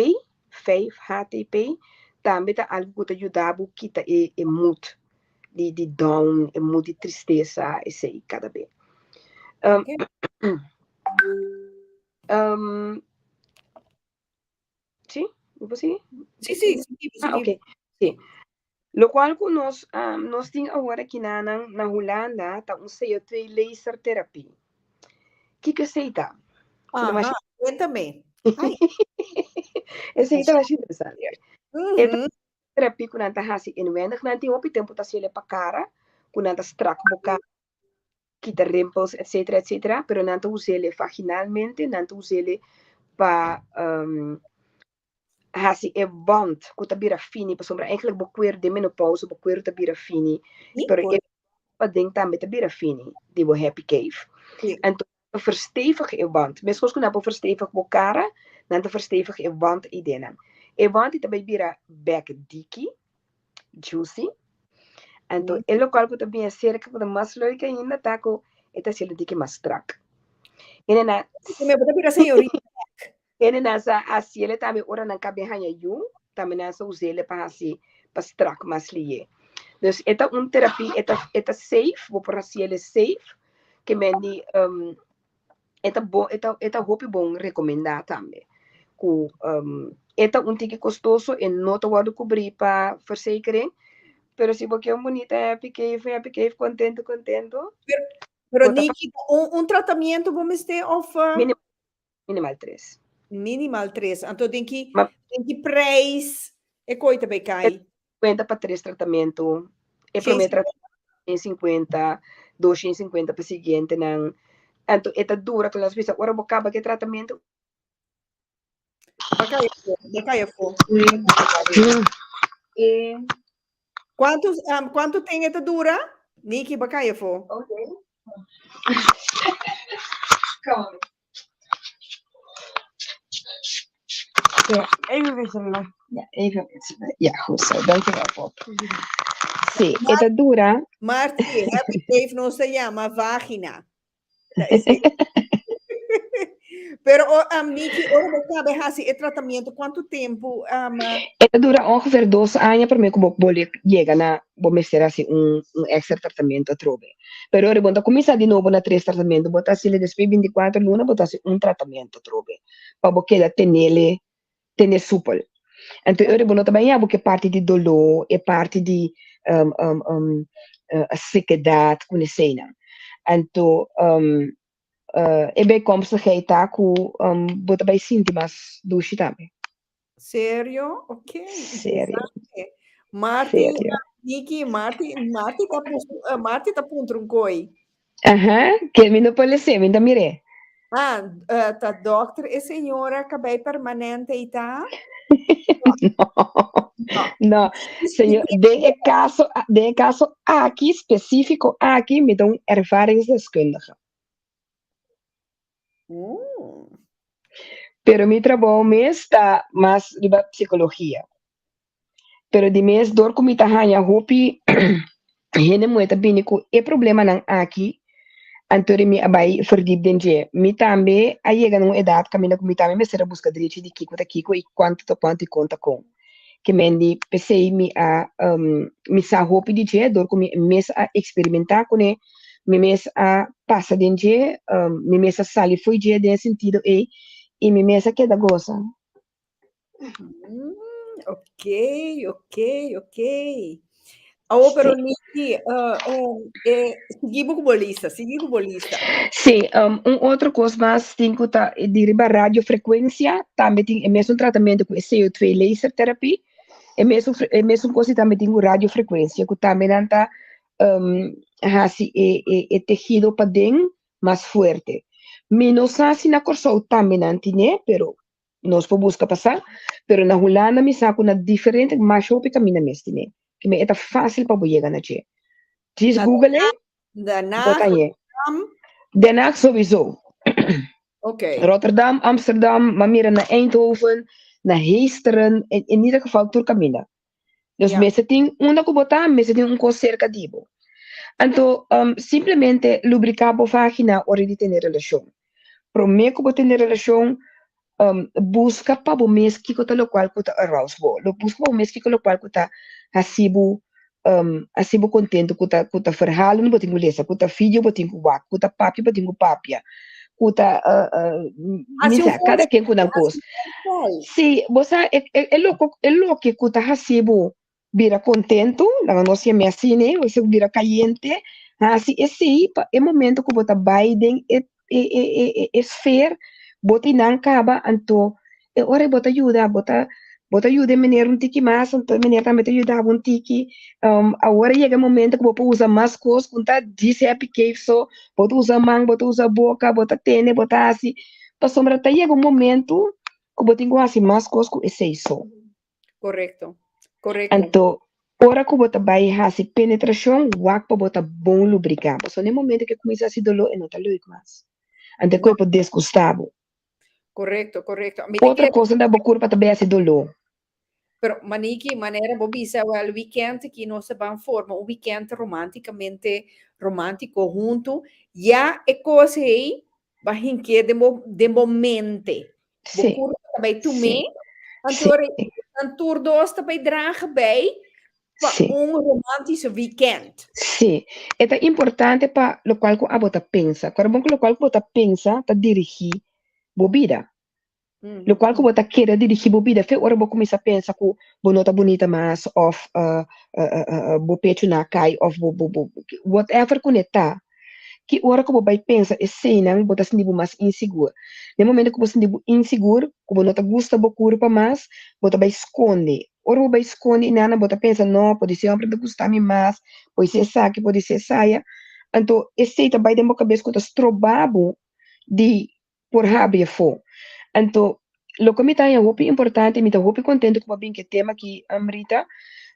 5-HTP, tambe ta algu ku ta yuda bo kita e e mood di di down, e mood di tristesa, esei kada be. Sí, mi por sigui? Sí, sí, sigui, Ah, sigui. ok, sí. Lokual ku nos nos tin awor aki na na Hulanda ta un CO2 laser therapie. Kiko esei ta? Aha, cuéntame. Ai. Esei ta masha interesante. E ta terapia ku nan ta hasi inwendig. Nan tin hopi tempu ta hasiel pa kara, ku nan ta strak bo kara, kita rimpels, etcetera, etcetera. Pero nan ta us'el vaginalmente, nan ta us'el pa hasi e band ku ta bira fini pasobra eigenlijk bo kuer den menopausa bo kuer ta bira fini pero e paden tambe ta bira fini di bo happy cave anto ta verstevig e band meskos ku nan por verstevig bo kara nan ta verstevig e band eidenan e band ei ta bai bira bek diki juicy anto e lokual ku ta bin aserka ku ta mas leuk ainda ta ku e ta hasiel un tiki mas strak hende nan Mi bo ta bira señorita bek. Hende nan sa hasiel tambe ora nan ka bin haña yu tambe nan sa us'el pa hasi pa strak mas lié dus e ta un terapia e ta e ta safe bo por hasiel safe ke men di e ta bon e ta e ta hopi bon rekomendá tambe ku e ta un tiki kostoso e no ta wòrdu kubrí pa verzekering pero si bo ke un bunita happy cave un happy cave kontento kontento Pero, pero bo ta Niki, un, un tratamiento bo mester of minimal minimal tres. Minimal tres. Anto den ki Ma den ki prijs e koi ta bay kai? 50 pa tres tratamentu. E promé tratamentu 150, 250 pa siguientenan. Anto e ta dura, ku nos bisa ora bo kaba ku e tratamentu. Ba kai afó, ba kai afó. Kuantu, um, kuantu ten e ta dura? Niki, ba kai afó. Okay. Kom. Ja, even wisselen. Ja, even wisselen. Ja, goed zo. Dankjewel, Bob. Sí, e ta dura. Marti, Happy Cave nos ta yama vagina. Pero, um, Niki, ora bo kabe hasi e tratamiento, kuantu tempu? Um, E ta dura ongeveer dos aña promé ku bo bolbe yega na bo mester hasi un, un extra tratamiento atrobe. Pero ora bo ta kuminsá di nobo na tres tratamiento, bo ta hasiel despues bintikuater luna bo ta hasi un tratamiento atrobe pa bo keda tenele tene supel. Anto e ora bo no ta bai yaba ku e parti di doló, e parti di um, um, um, sekedat ku eseinan. Anto e bijkomstigheid ta ku bo ta bai sinti mas dushi tambe. Serio? Ok. Serio. Interesante. Marti, Serio. Niki, Marti, Marti ta bus- Marti ta puntra un koi. Aha, ke mi no por lese, mi ta mir'é. Ah, ta dokter e señora kabei permanente i ta? No, no. Señor, den e caso, den e caso aki, specífico aki, mi ta un ervaringsdeskundige. Pero mi trabou mes ta mas riba psicologia. Pero di mes dor ku mi ta haña hopi hende muhé ta bini ku e problemanan aki, anto di mi a bai verdiep den dje. Mi tambe a yega na un edat kaminda ku mi tambe mester a buska drechi di kiko ta kiko i kuantu ta kuantu i kon ta kon. Ke men di p'esei mi a mi sa hopi di dje dor ku mi mes a eksperimentá kuné, mi mes a pasa den dje, mi mes a sali fo'i dje den e sentido ei i mi mes a keda gosa. Ok, ok, ok. Awo, pero Niki, uh, uh, eh, sigui bo ku bo lista, sigui ku bo lista. Sí, um, un otro kos mas tin ku ta di riba radiofrekuensia, tambe tin e mesun tratamentu ku e CO2 laser therapy, e mesun, e mesun kos tambe tin ku radiofrekuensia, ku tambe nan ta um, hasi e, e, e tejido paden mas fuerte. Mi no sa si na Kòrsou tambe nan tine, pero Nos por buska pa sa, pero na Hulanda mi sa ku na diferente masha hopi kaminda mes tine. Ke men e ta fásil pa bo yega na dje. Djis Na Google e, Den bo Haag, ta hañ'é. Rotterdam. Den Haag sowieso. Ok. Rotterdam, Amsterdam, m'a mira na Eindhoven, na Heesteren, in in ieder geval tur kaminda. Dus mester tin unda ku bo ta, mester tin un kos serka di bo. Anto, simplemente lubriká bo vagina ora di tene relashon. Promé ku bo tene relashon, buska pa bo mes kiko ta lokual ku ta arouse bo. Lo buska pa bo mes kiko lokual ku ta hasi bo hasi bo kontentu, ku ta ku ta verhalen bo tin ku lesa, ku ta video bo tin ku wak, ku ta papia bo tin ku papia, ku ta Hasi un misa, kada ken ku nan kos. Hasi un call. Sí, bo sa e e e loko e loke ku ta hasi bo bira kontentu, laga nos yam'é asina, bo sa bira kayente, hasi esei pa e momento ku bo ta bai den e e e e e e sfeer, bo tin nan kaba, anto e ora ei bo ta yuda, bo ta bo ta yuda e meneer un tiki mas, anto e meneer tambe ta yuda bo un tiki. Awor a yega e momento ku bo por usa mas kos ku no ta djis happy cave so, bo ta usa man, bo ta usa boka, bo ta tene, bo ta hasi, pasobra ta yega un momento ku bo tin ku hasi mas kos ku esei so. Korekto, korekto. Anto, ora ku bo ta bai hasi penetrashon, wak pa bo ta bon lubriká, pasobra na e momento ku e kuminsá hasi doló e no ta leuk mas. Anto e kuerpo desgustá bo. Korekto, korekto. Mi ta Otro kere. kos ta bo kurpa ta bai hasi doló. Pero Maniki, manera bo bisa, wel weekend aki nos ta ban forma un weekend romanticamente romántico huntu, ya e kos ei ba hink'é den bo den bo mente. Bo Sí, kurpa ta bai tum'é, sí, anto sí, nan tur dos ta bai draga bei pa sí. un romantische weekend. Sí, e ta importante pa lokual ku abo ta pensa. Kòrda bon ku lokual ku bo ta pensa ta dirigí bo bida. Lokual ku bo ta kere dirigí bo bida fe ora bo kuminsá pensa ku bo no ta bunita mas òf bo pechu na kai òf bo bo bo whatever ku ne ta. Ki ora ku bo bai pensa eseinan bo ta sinti bo mas insigur. Na e momento ku bo sinti bo insigur, ku bo no ta gusta bo kurpa mas, bo ta bai skonde. Ora bo bai skonde i nana bo ta pensa, no, podisé hòmber ta gusta mi mas, podisé esaki, podisé esaya. Anto esei ta bai den bo kabes ku ta stroba bo di por habri afó. Anto, loke mi ta haña hopi importante, mi ta hopi kontento ku bo a bin ku e tema aki, Rita,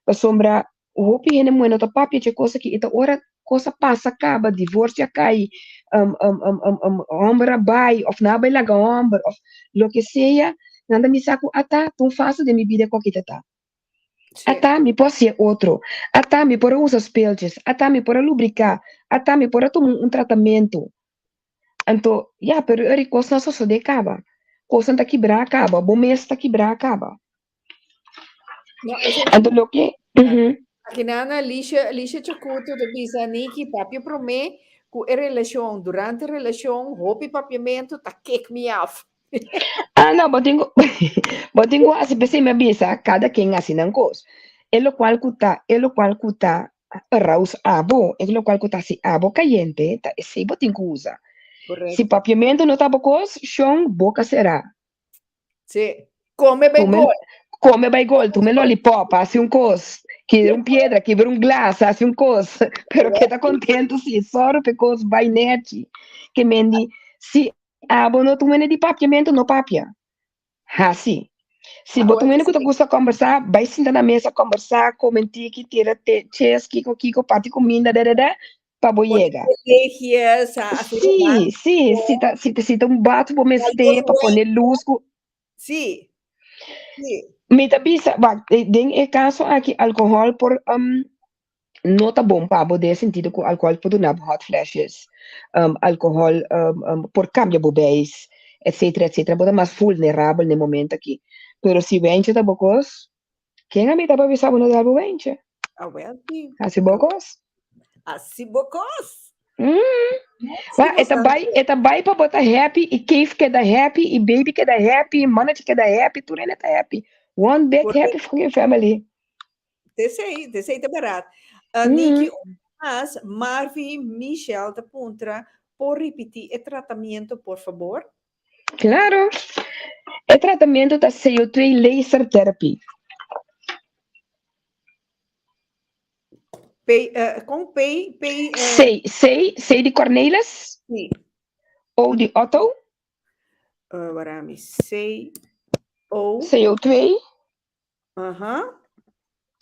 pasobra hopi hende muhé no ta papia dje kos aki, e ta ora kos a pasa kaba, divorsio a kai, hòmber a bai òf nan a bai laga hòmber òf loke sea, nan ta bisa ku ata ta un fase den mi bida ku aki ta ta. Ata mi por hasié otro, ata mi por a usa speeltjes, ata mi por a lubriká, ata mi por a tuma un tratamentu. Anto, ya, pero ora kosnan a sosodé kaba, kosnan ta kibrá kaba, bo mes ta kibrá kaba. No, ese- Anto loke, ujú. Aki nan Alicia, Alicia Chacuto ta bisa Niki papia promé ku e relashon, durante e relashon hopi papiamentu ta kick me af. Ah, no, bo tin ku bo tin ku hasi p'esei mi a bisa kada ken hasi nan kos. E lokual ku ta, e lokual ku ta. Arouse abo, e lokual ku ta hasi abo kayente, ta esei bo tin ku usa. Si Correcto. papiamentu no ta bo kos, shon, boka será. Sí. Come bai Tuma gol. come bai gol, tuma e lollipop, hasi un kos, kibra un piedra, kibra un glas, hasi un kos, pero keda kontentu si, sòru pa e kos bai nèchi. Ke men di, si abo no ta un hende di papiamentu, no papia. Hasi. Si bo ta un hende ku ta gusta kòmbersá, bai sinta na mesa kòmbersá, kome un tiki, tira te ches, kiko kiko, parti kuminda, dèdèdè, pa bo yega. Sí, sí, si ta, si ta, si ta un batu bo mester pa pone lus ku. Sí, sí. Mi ta bisa, wak, den e kaso aki alkohòl por um, no ta bon pa bo den e sentido ku alkohòl por duna bo hot flashes, um, alkohòl um, um, por kambia bo beis, etcetera, etcetera. Bo ta mas vulnerabel na e momento aki. Pero si wentje ta bo kos, Ken a mita pa bisa bo no dal bo wentje? Awel sí. Hasi bo kos. Hasi bo kos. Mm. Wa, e ta bai, e ta bai pa bo ta happy i Keith keda happy i baby keda happy i manager keda happy, tur hende ta happy. One big happy fucking family. Tesei, tesei ta berat. Uh, mm. Niki, mas, Marvi Michel ta puntra, por ripiti e tratamiento, por favor? Claro. E tratamiento ta CO2 laser therapy. P, uh, con P, P, uh... C, C, C di Cornelis. Sí. O di Otto. Uh, warami, C, O. CO2. Aha.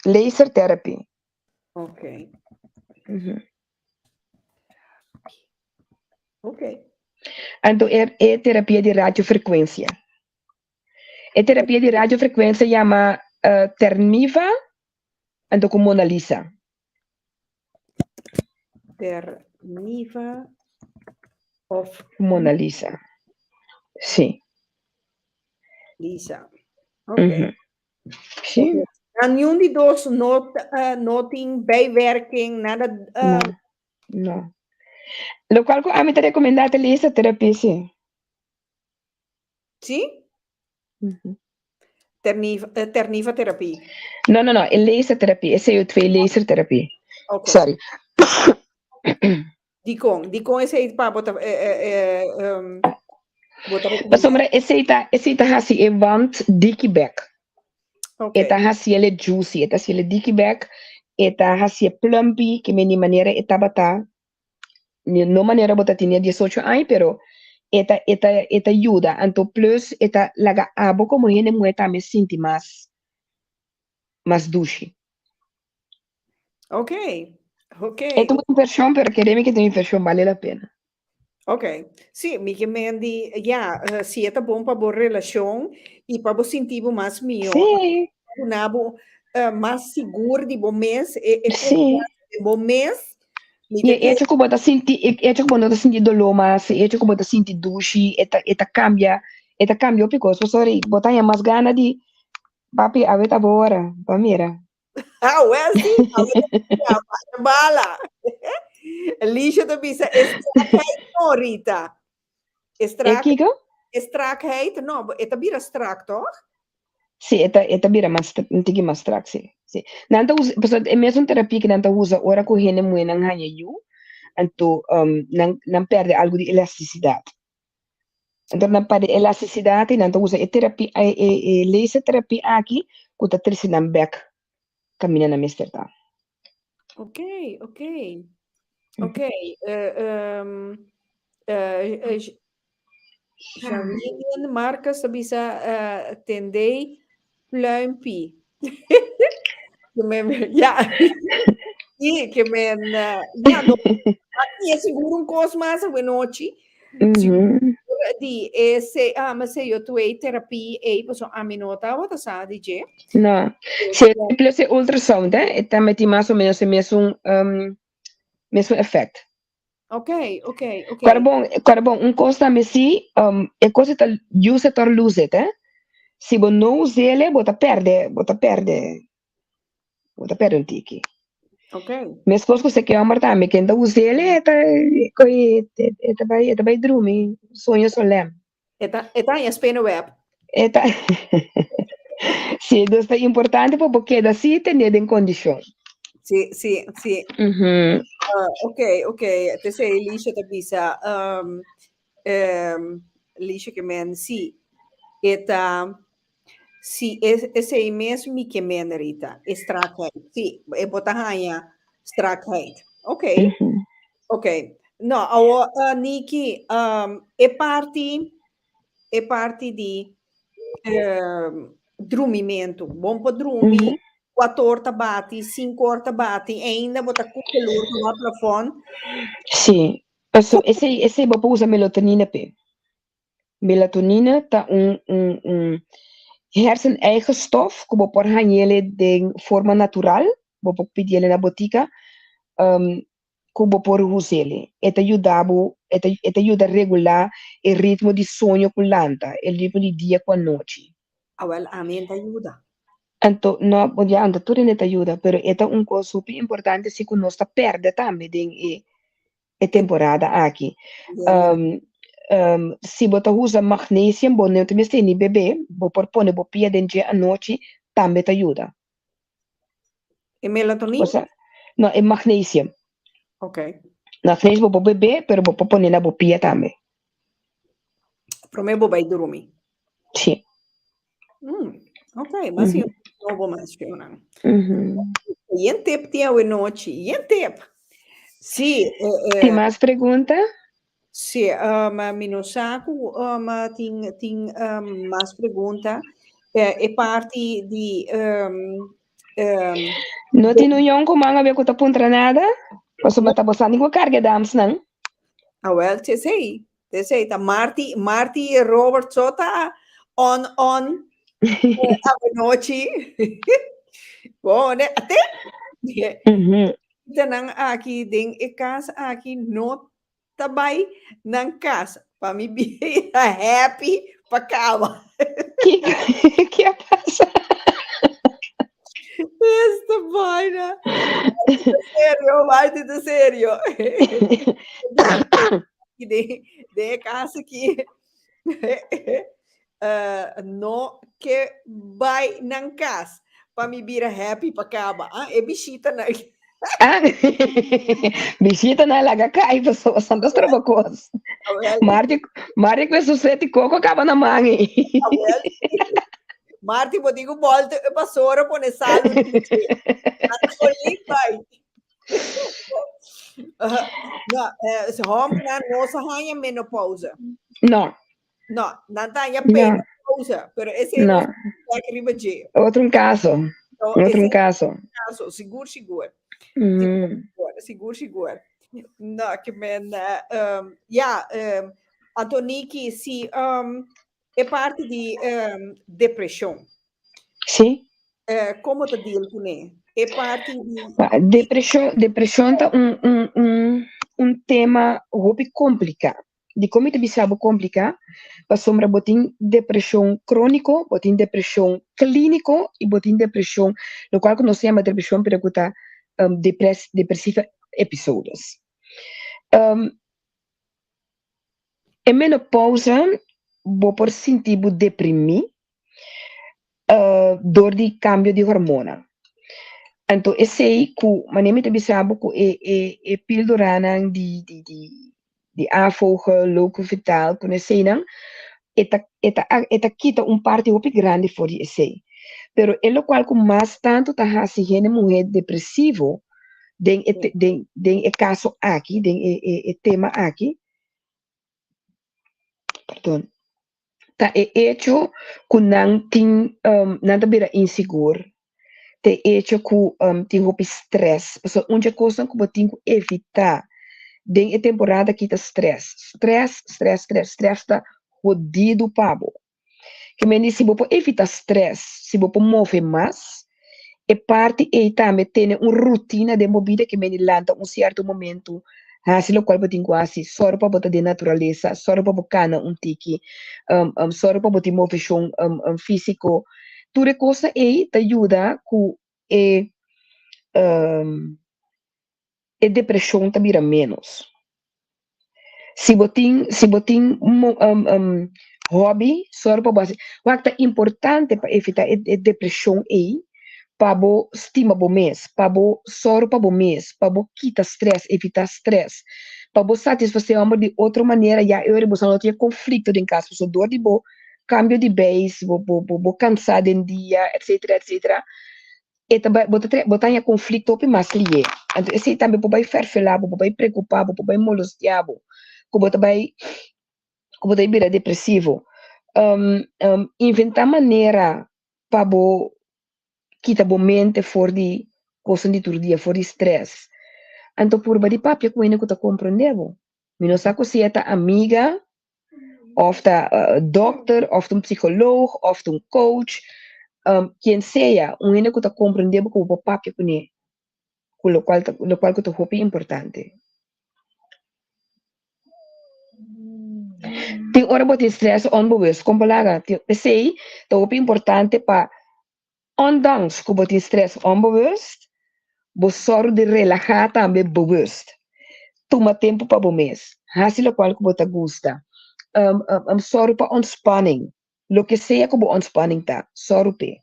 Laser therapy. Ok. Mm -hmm. Ok. Anto e, e terapia di radiofrecuencia. E terapia di radiofrecuencia llama uh, Terniva anto con Mona Lisa. Terniva of Mona Lisa. Sí. Lisa. Ok. Mm -hmm. Sí. Na niun di dos no, uh, no tin bijwerking, nada. Uh... No, no. Lo cual cu ami ta recomenda ta laser therapy, sí. Sí? Mm -hmm. Terniva, eh, terniva therapie. No, no, no, e laser therapie, e CO2 laser therapie. Okay. Sorry. Dikon? Dikon esei pa bo ta um, bo ta rekomendá? Pasobra esei ta esei ta hasi e wand diki bek. Okay. E ta hasi ele juicy, e ta hasi ele diki bek, e ta hasi e plumpy, ke men di manera e tabata, no manera bo ta tene 18 aña, pero e ta e ta e ta yuda. Anto plus e ta laga abo komo hende muhé tambe sinti mas mas dushi. Ok, ok. E ta un inversion, pero keremi ke ta un inversion bale la pena. Ok, sí, mi ke men di, ya, eh, si e ta bon pa bo relashon i pa bo sinti bo mas mihó, Sí. duna bo eh, mas sigur di bo mes, e, e Sí. konfiansa den bo mes, mi I ta e kere echo ku bo ta sinti, e echo ku bo no ta sinti doló mas, e echo ku bo ta sinti dushi, e ta, e ta kambia, e ta kambia hopi kos. Pasobra bo ta haña mas gana di, papi, awe ta bo ora, bo a mira. Ah, wel sí, awe ta bo ora, bala. Alicia ta bisa, e strakheid no, Rita. E E strak, kiko? e strakheid no, e ta bira strak, toch? Sí, e ta, e ta bira mas, un tiki mas strak, sí. Sí. Nan ta usa, pasobra e mesun terapia ku nan ta usa ora ku hende muhénan haña yu, anto um, nan, nan pèrdè algu di elastisidat. Anto nan pèrdè elastisidat i nan ta usa e terapia, e, e, e laser terapia aki ku ta trese nan bèk kaminda nan mester ta. Ok, ok. Ok. eh, ehm, eh, eh, Jean-William Marcus ta bisa eh, tendei pluimpie. Ke men, ja. Sí, ke men, eh, ja, no, aki e sigur un kos mas awenochi. Mhm. Sigur di e se, ah, ma se yo tuei terapie ei, paso ami no tabata sa di dje. No. Si plus e ultrasound, eh, e ta meti mas o menos e mesun, um, mesun effect. Ok, ok, ok. Kòrda bon, kòrda bon, un kos tambe si, um, e kos ta use it or lose it, eh. Si bo no us'el, bo ta pèrdè, bo ta pèrdè, bo ta pèrdè un tiki. Ok. Meskos ku seki hòmber tambe, ken ta us'el, e ta, e ta bai, e ta bai drumi, soño solèm. E ta, e ta haña spinnenweb. E ta, si, dus ta importante pa bo keda si ten'é den kondishon. Sí, sí, sí. Mhm. Ah, ok, ok. Tesei Lisha ta bisa, um, um, Lisha ke men, sí, e ta, sí, es, esei mes mi ke men, Rita, e strakheid. Sí, e bo ta haña strakheid. Ok, Mhm. ok. No, awo, uh, Niki, um, e parti, e parti di um, drumimentu. Bon por drumi, Mhm. Kuator ta bati, sinkor ta bati, ainda bo ta kuke lur ku na plafòn. Sí, paso esei esei bo por usa melatonina p'e. Melatonina ta un un un hersen eigen stof ku bo por hañ'ele den forma natural, bo por pidi'ele na botika, ku bo por us'ele. E ta yuda bo, e ta e ta yuda regulá e ritmo di soño ku lanta, e ritmo di dia ku anochi. Awel, ami e ta yuda. Anto, no, bo ya, anto tur hende ta yuda, pero e ta un kos hopi importante si ku nos ta pèrdè tambe den e e temporada aki. Si bo ta usa magnesium, bo no ta mester ni bebé, bo por pone bo pia den dje anochi, tambe ta yuda. E melatonin? Osea, no, e magnesium. Ok. Magnesium bo por bebé, pero bo por pone na bo pia tambe. Promé bo bai drumi. Sí. Ok, mas mm -hmm. nobo mas nan. Mm -hmm. Yen tip tin awe nochi, yen tip. Sí. Eh, eh, tin mas pregunta? Sí, mi no sa ku um, tin, tin um, mas pregunta. Eh, e parti di um, um, No tin un yonko man awe ku ta puntra nada? Pasobra ta bosa ni ku karga damsnan. Ah, wel, t'esei. T'esei ta Marty, Marty Robert so ta on on eh, anochi. Bon, ne, ate. Mhm. Nan aki den e kas aki no ta bai nan kas pa mi bira happy pa kaba. Kiko, ki a pasa? Esta vaina. Serio, Marty, ta serio. De, de kas aki no ke bai nan kas pa mi bira happy pa kaba. Ah, e bishita nan. Ah, bishita nan laga kai pasobra san ta stroba kos. Marty, Marty ku e suseti koko kaba na man ei. Marty, bo tin ku bòlta e basora pone salu riba dje. Bai. No, eh, hòmbernan no sa haña menopausa. No. No, nan ta haña penopausa, pero esei no ta riba dje. Otro un caso. No, Otro un caso. Caso, sigur, sigur. Sigur, sigur, sigur. No, ke men, um, ja, um, anto Niki, si um, e parti di um, depreshon. Sí. Eh, como ta deal kuné? E parti di... Depreshon, depreshon ta un, un, un, un tema hopi kompliká. Dikon mi ta bisa bo kompliká? Pasobra bo tin depreshon króniko, bo tin depreshon klíniko i bo tin depreshon, lokual ku nos ta yama depreshon pero ku ta depres, depresive episodes. E menopousa bo por sinti bo deprimí dor di kambio di hormona. Anto esei ku manera mi ta bisa bo ku e e e pildoranan di di di di Avogel, Locovital ku eseinan e ta e ta e ta kita un parti hopi grandi for di esei. Pero e lokual ku mas tantu ta hasi hende muhé depresivo den e den den e kaso aki den e e e tema aki perdon ta e echo ku nan tin nan ta bira insigur, ta e echo ku tin hopi stress, pasobra un dje kosnan ku bo tin ku evitá den e temporada aki ta stress, stress, stress, stress, stress ta hodidu pa bo. Ke men di si bo por evita stress, si bo por move mas, e parti ei tambe tene un rutina den bo bida ke men di lanta un sierto momento, hasi lokual bo tin ku hasi, sòru pa bo ta den naturalesa, sòru pa bo kana un tiki, sòru pa bo tin moveshon físiko. Tur e kosnan ei ta yuda ku e e depreshon ta bira ménos. Si bo tin, si bo tin hòbi, sòru pa bo hasi. Wak ta importante pa evitá e depreshon ei. pa bo stima bo mes, pa bo sòru pa bo mes, pa bo kita strès, evitá strès, pa bo satisfasé hòmber di otro manera, ya e ora boso no tin e konflikto den kas, pasobra dor di bo kambio di beis, bo bo bo kansá den dia, etsetera, etsetera, e ta bai bo ta bo ta haña konflikto hopi mas lié. Anto esei tambe por bai fèrfelá bo, por bai preokupá bo, por bai molostiá bo, ku bo ta bai ku bo ta bai bira depresivo. Inventá manera pa bo kita bo mente for di kosnan di tur dia, for di strès. Anto purba di papia ku hende ku ta komprondé bo. Mi no sa ku si e ta amiga òf ta dòkter òf ta un psikoloog òf ta un coach, kien sea, un hende ku ta komprondé bo ku bo por papia kuné, ku lokual ta lokual ku ta hopi importante. Tin ora bo tin strès onbewust, kon bo laga? P'esei ta hopi importante pa ondanks ku bo tin strès onbewust, bo sòru di relahá tambe bewust. Tuma tempu pa bo mes, hasi lokual ku bo ta gusta, sòru pa ontspanning, loke sea ku bo ontspanning ta, sòru p'e.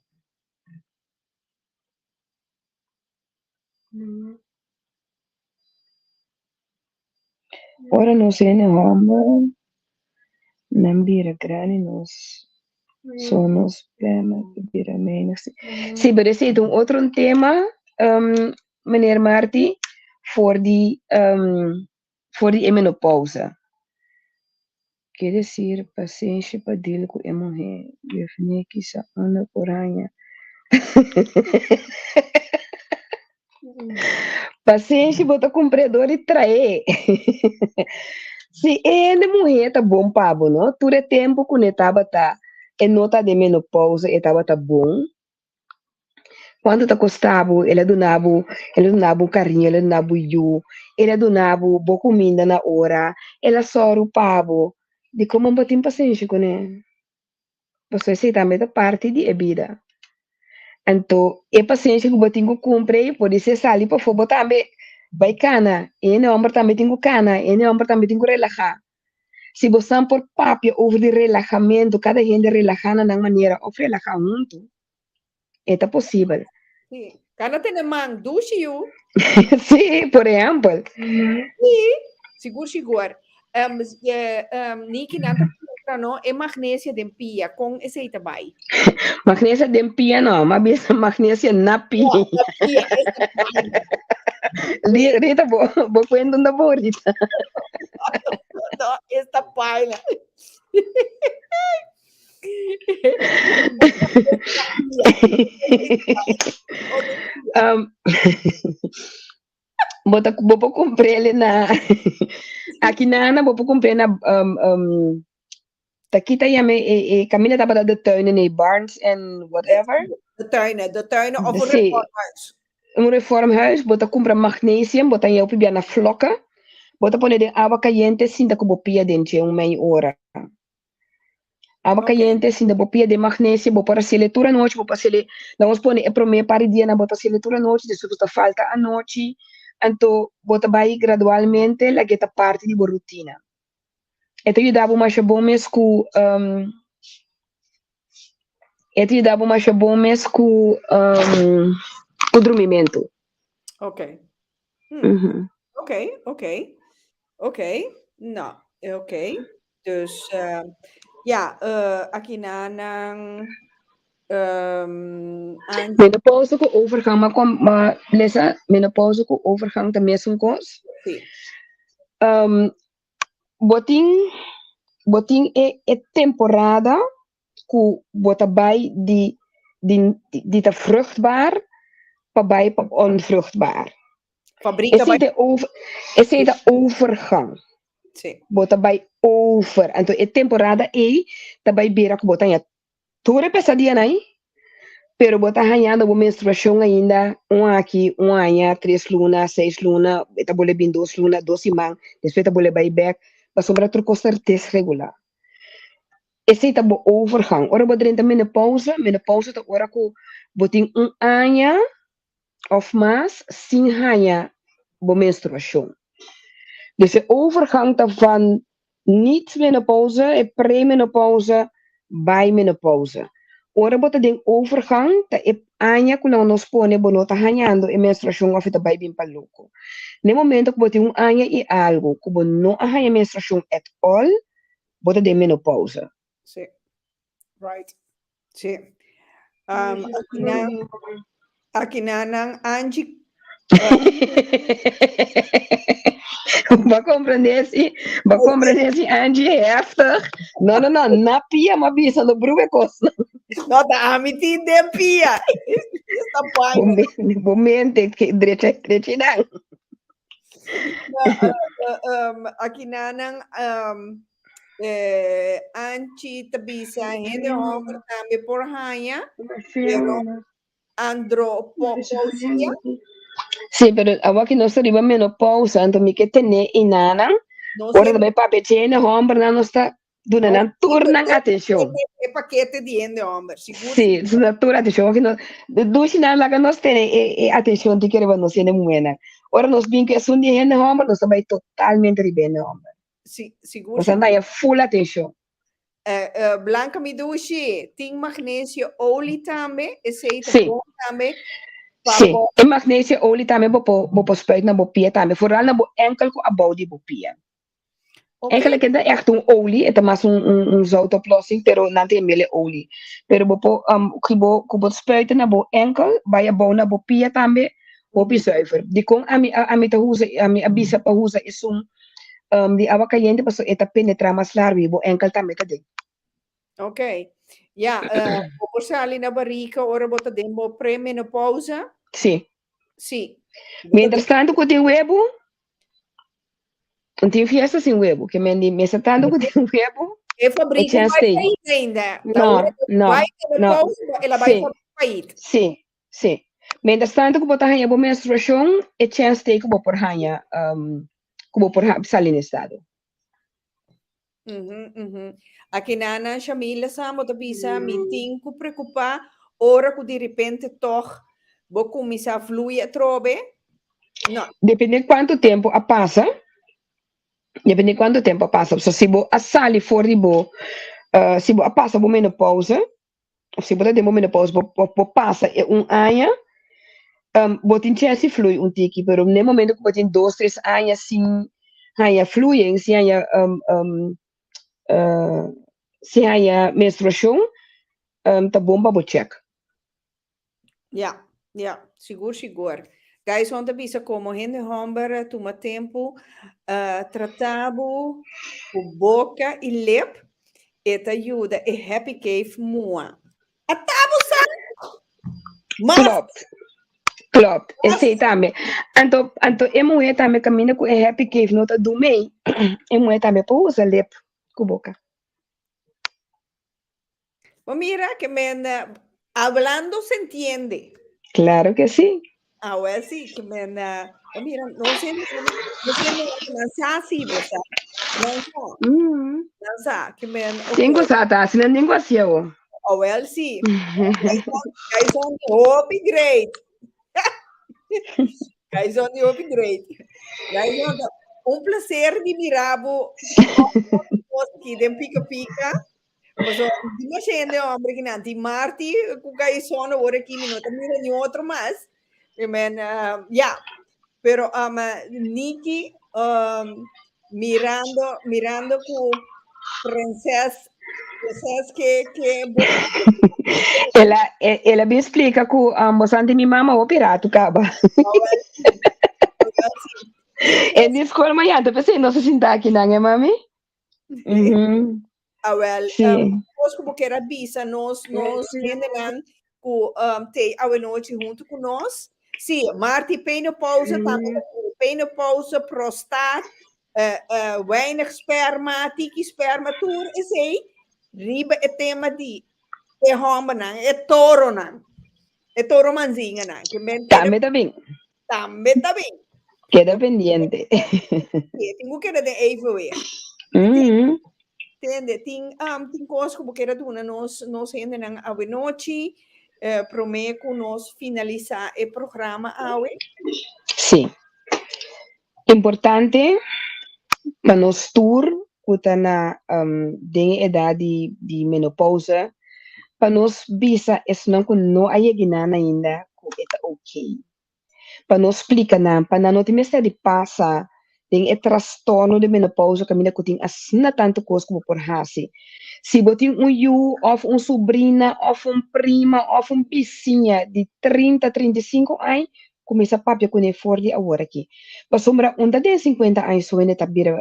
Ora nos hende hòmber nan bira grandi nos so nos plema ta bira menos. Sí, pero esei ta un otro tema, meneer Marti, for di for di e menopausa. Ke desir pasenshi pa deal ku e muhé, juf Nicky sa unda por haña. Pasenshi bo ta kumpr'é dor di traé. Si e hende muhé ta bon pa bo no, tur e tempu ku ne tabata e no ta den menopausa e tabata bon. Kuantu ta kosta bo? El a duna bo, el a duna bo kariño, el a duna bo yu, el a duna bo bo kuminda na ora, el a sòru pa bo. Dikon bo tin pasenshi kuné? Pasobra esei tambe ta parti di e bida. Anto e pasenshi ku bo tin ku kumpra ei podisé sali pafó bo tambe bai kana, e hende hòmber tambe tin ku kana, e hende hòmber tambe tin ku relahá. Si bosan por papia over di relahamentu, kada hende relahá na nan manera òf relahá huntu, e ta posibel. Sí. Kana tene man dushi yu. Sí, por ehèmpel. Sí, sigur sigur. Um, eh, um, Niki, nan ta puntra no, e magnesia den pia, kon esei ta bai? Magnesia den pia no, ma bisa magnesia na pia. No, na pia, esta vaina. Li- Rita, bo, bo cuento unda bo, Rita. No, esta vaina. Um, bo ta bo por comprele na aki na bo por comprele na um, um, ta kita yame e, e camina tabata de tuinen e Barnes and whatever. De tuinen, de tuinen of een Sí. reformhuis. Un reformhuis, bo ta cumpra magnesium, bo ta yeu pibia na floka, bo ta pone den awa cayente sinta cu bo pia den dje un mei ora. Awa kayente sinta bo pia den magnesia, bo por hasiel tur anochi, bo por hasiel, laga nos pone e prome par di dianan bo ta hasiel tur anochi, despues bo ta falta anochi, anto bo ta bai gradualmente laga e ta parti di bo rutina. E ta yuda bo masha bon mes ku e ta yuda bo masha bon mes ku ku drumimentu. Ok. Ok, ok. Ok. No, ok. Dus uh, ja, uh, aki nan um, Menopausa ku overgang, maar kom, maar lesa, menopausa ku overgang ta mesun kos. Sí. Um, bo tin, bo tin e, e temporada ku bo ta bai di, di, di ta vruchtbaar pa bai pa onvruchtbaar. Fabrica Esei ta over, esei ta overgang. Sí. Bo ta bai over. Anto e temporada ei ta bai bira ku bo ta haña tur e pesadianan ei, pero bo ta hañando bo menstruashon ainda un aki, un aña, tres luna, seis luna, e ta bole bin dos luna, dos siman, despues ta bole bai bèk, pasobra tur kos ta desregulá. Esei ta bo overgang. Ora bo drenta menopausa, menopausa ta ora ku bo tin un aña òf mas sin haña bo menstruashon. Dus e overgang ta van niet menopausa, e premenopausa, bai menopausa. Ora bo ta den overgang ta e aña ku nan nos pone bo no ta hañando e menstruashon òf e ta bai bin pa loko. Na e momento ku bo tin un aña i algu ku bo no a haña menstruashon at all, bo ta den menopausa. Sí. Right. Sí. Um, aki nan, aki nan nan Angie Ba comprende si, ba comprende si Angie heftig. No, no, no, na pia ma bisa no brue cos. No, ta ami tin den pia. Esta Bo, bo mente que drecha drecha dan. Um, aki nan nan um, eh, Anchi ta bisa hende homber tambe por haña, pero andropousia. Sí, pero awor ki nos ta riba menopausa, anto mi ke tene inanan, ora ta bai papia che hende hombernan nos ta duna nan tur nan atencion. E pakete di hende homber, sigur. Sí, duna tur atencion. Awor ki nos, dushi nan laga nos tene e atencion tin ke riba nos hende muhernan. Ora nos bin ku esun di hende homber, nos ta bai totalmente riba hende homber. Sí, sigur. Nos ta haya full atencion. Eh, eh, Blanca mi dushi, tin magnesio olie tambe, esei ta Sí. bon tambe. Pa Sí, bo, e magnesio olie tambe bo por bo por spuit na bo pia tambe, vooral na bo enkel ku abou di bo pia. oké. Eigenlijk e ta echt un olie, e ta mas un un un zoutoplossing, pero nan ta yam'el e olie. Pero bo por um, ku bo ku bo spuit na bo enkel, bai abou na bo pia tambe, hopi zuiver. Dikon ami a ami ta usa ami a bisa pa usa esun um, di awa kayente pasobra e ta penetrá mas largu i bo enkel tambe ta den. Ok. Ja, uh, bo por sali na barika ora bo ta den bo premenopausa. Sí. Sí. Mientras tanto ku tin webu, no tin fiesta sin webu. Ke men di mientras tanto ku tin webu, E fabriek e chance bai tei. failliet ainda. Ta No, ora no, bai no. menopausa, el a bai Sí, failliet. sí. Sí. Mientras tanto ku bo ta haña bo menstruashon, e chèns t'ei ku bo por haña, ku bo por sali na estado. Mhm, mhm. Aki nan Shamila sa bo ta bisa mi tin ku preokupá ora ku di repente tòg bo kuminsá vlui atrobe? No. Depende kuantu tempu a pasa, depende kuantu tempu a pasa. So si bo a sali for di bo, si bo a pasa bo menopausa, of si bo ta den bo menopausa bo bo pasa e un aña um, bo tin chance di flui un tiki, pero ne momento ku bo tin dos, tres aña sin haña fluying, sin haña um, um, uh, sin haña menstruashon, um, ta bon pa bo check. Ja, ja, sigur, sigur. Gaison ta bisa como hende homber tuma tempo uh, trata bo ku boca i lip e ta yuda e happy cave mua. Ata bo sa! Mas Klopt. Klopt. Esei tambe. Anto, anto e muher tambe caminda cu e happy cave no ta du mee. E muher tambe por usa lip cu boca. Bo mira ke men hablando se entiende. Claro que sí. Ah, wel sí, ke men bo mira, no sé, no sé, nan sa sí, bo sa. Nan sa. Nan sa, ke men, okay. Tin ku sa ta, si nan tin ku hasié bo. Ah, wel sí. Kaison di hopi great. Kaison di hopi great. Kaison, un placer di mira bo aki den Pika Pika. Paso, di mas hende hombre ki nan tin Marty ku Kaison awor aki mi no ta mira ni otro mas. I men, uh, ja. Pero um, Nikki, um, mirando, mirando ku prinses, prinses ke, ke Ela, ela bin splika ku um, bosan tin mi mama hopi ratu kaba. E di skol mañana, ta pensei nos a sinta aki nan, eh, mami? Mhm. Awel, Sí. um, kos ku bo kier a bisa nos, nos hendenan ku um, te awenochi huntu ku nos. Sí, Marty, penopausa tambe ta kuri. Penopausa, prostaat, eh, eh, weinig sperma, tiki sperma, tur esei riba e tema di e hòmbernan, e toronan, e toro manzinganan. Ke men keda Tambe ta bin. Tambe ta bin. Keda pendiente. Sí, tin ku keda den evenwicht. Mm. Tende, tin, um, tin kos ku bo keda duna nos, nos hendenan awenochi, eh, promé ku nos finalisá e programa awe. Sí. Importante pa nos tur ku ta na um, den e edat di, di menopausa. Pa nos bisa esnan ku no a yega nan ainda ku e ta oké. Pa nos splika nan, pa nan no tin mester di pasa den e trastorno di menopausa kaminda ku tin asina tantu kos ku bo por hasi. Si bo tin un yu òf un subrina òf un prima òf un bisiña di 30, 35 aña, kuminsá papia kuné for di awor aki. Pasobra un ta den 50 aña su hende ta bira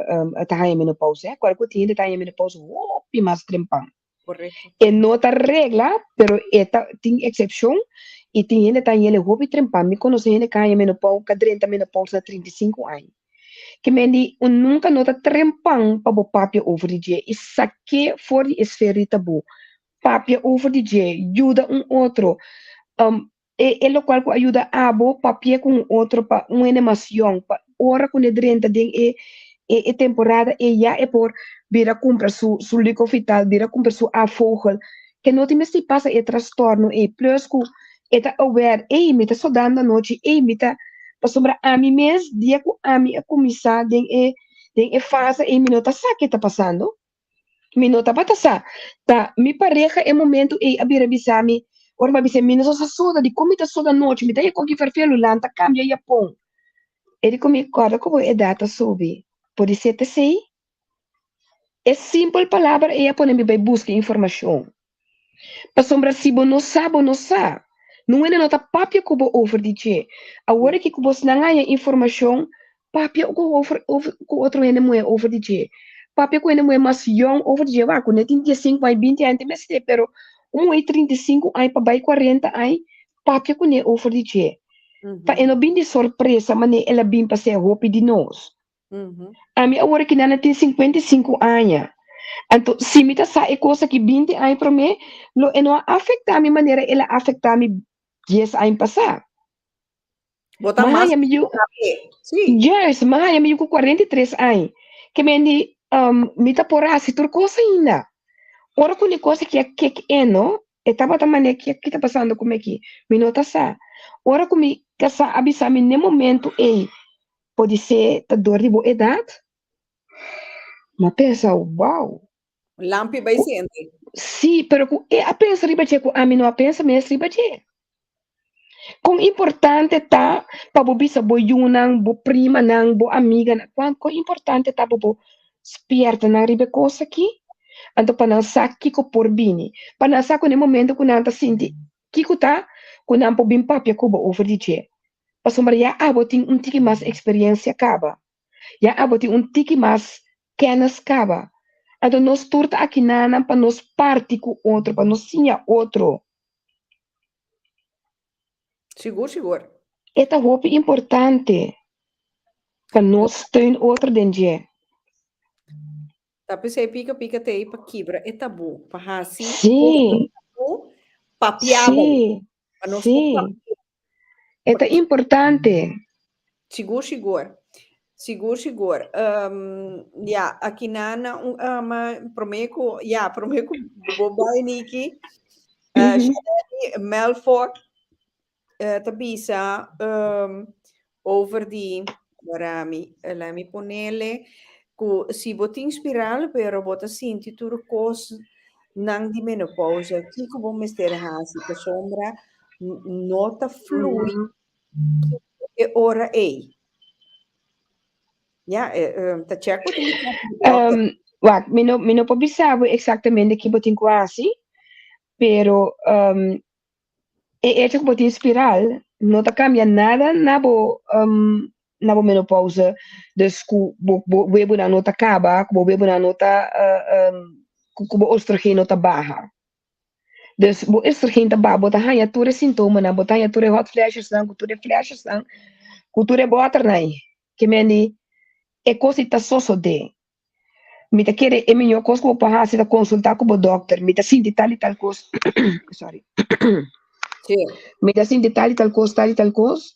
ta haña menopausa, eh. Kual ku tin hende ta haña menopausa hopi mas trempan. Correcto. E no ta regla, pero e ta tin excepcion y tin hende ta hañele hopi trempan. Mi conoce hende ka haña menopausa, ka drenta menopausa na 35 aña. Ke men di un nunca no ta trempan pa bo papia over di dje y sak'é for di e sfera di tabú. Papia over di dje, yuda un otro. Um, E e lokual ku a yuda abo papia ku un otro pa un hende mas yòn, pa ora ku ne drenta den e e e temporada ei ya e por bira kumpra su su Licovital, bira kumpra su Avogel, ke no tin mester pasa e trastorno ei, plus ku e ta aware, ei mi ta sodando anochi, ei mi ta, pasobra ami mes dia ku ami a kuminsá den e den e fase ei mi no ta sa ke ta pasando. Mi no tabata sa. Ta mi pareha e momento ei a bira bisa mi, ora mi a bis'é, mi no sa soda, dikon mi ta soda anochi? Mi ta yega koki ferfelu, lanta kambia yapon. E di ku mi, kòrda ku bo edat ta subi, podisé t'esei? E simpel palabra ei a pone mi bai buska informashon. Pasobra si bo no sa, bo no sa. Nun hende no ta papia ku bo over di dje. Awor aki ku bosnan haña informashon, papia ku over over ku otro hende muhé over di dje. Papia ku hende muhé mas yòn over di dje. Wak, ku ne tin diesinku aña, binti aña tin mester, pero un muhé 35 aña pa bai kuarenta aña, papia kuné over di dje. Pa e no bin di sorpresa manera el a bin pa ser hopi di nos. Ami awor aki nan a tin 55 aña. Anto, si mi ta sa e kos aki 20 aña promé, lo e no a afektá mi manera el a afektá mi 10 aña pasá. Bo ta M'a mas haña mi yu, Sí. juist, m'a haña mi yu ku 43 aña. Ke men di, um, mi ta por hasi tur kos ainda. Ora ku mi kos aki a kick in, no, e tabata manera ke ki ta pasando ku mi aki? Mi no ta sa. Ora ku mi kasá a bisa mi n'e momento ei, Podisé ta dor di bo edat? M'a pensa, Wow! Un lampi bai sende. Sí, pero ku e a pensa riba dje ku ami no a pensa mes riba dje. Kon importante ta pa bo bisa bo yunan, bo primanan, bo amiganan, kuan kon importante ta pa bo spierta nan riba e kos aki? Anto pa nan sa kiko por bini, pa nan sa ku na e momento ku nan ta sinti kiko ta ku nan por bin papia ku bo over di dje. Pasobra ya abo tin un tiki mas eksperensia kaba. Ya abo tin un tiki mas kènis kaba. Anto nos tur ta akinanan pa nos parti ku otro, pa nos siña otro. Sigur, sigur. E ta hopi importante pa nos steun otro den dje. Ta p'esei pika pika t'ei pa kibra e tabú, pa hasi Sí. tabú papiabel. Sí, Pa nos por sí. papia. E ta importante. Sigur, sigur. Sigur, sigur. Um, ya, aki na na un um, promé ku, ya, promé ku bo bai, Niki. Uh, Shanelly Melfort uh, ta bisa um, over di, ora mi, laat mi ponele, ku si bo tin spiral, pero bo ta sinti tur kos nan di menopausa, kiko bo mester hasi? Pasobra no ta flui e ora ei. Ja, eh, ta check bo tin Um, wak, mi no, mi no por bisa bo exactamente ki bo tin ku hasi, pero um, E echo ku bo tin spiral no ta kambia nada na bo na bo menopausa, dus ku bo bo webunan no ta kaba, ku bo webunan no ta ku bo oestrogeen no ta baha. Dus bo oestrogeen ta baha, bo ta haña tur e sintomanan, bo ta haña tur e hot flashesnan, ku tur e flashesnan, ku tur e bòternan ei. Ke men di e kos ei ta sosodé. Mi ta kere e mihó kos ku bo por hasi ta konsultá ku bo dòkter. Mi ta sinti tal i tal kos. Sorry. Sí. Mi ta sinti tal i tal kos, tal i tal kos.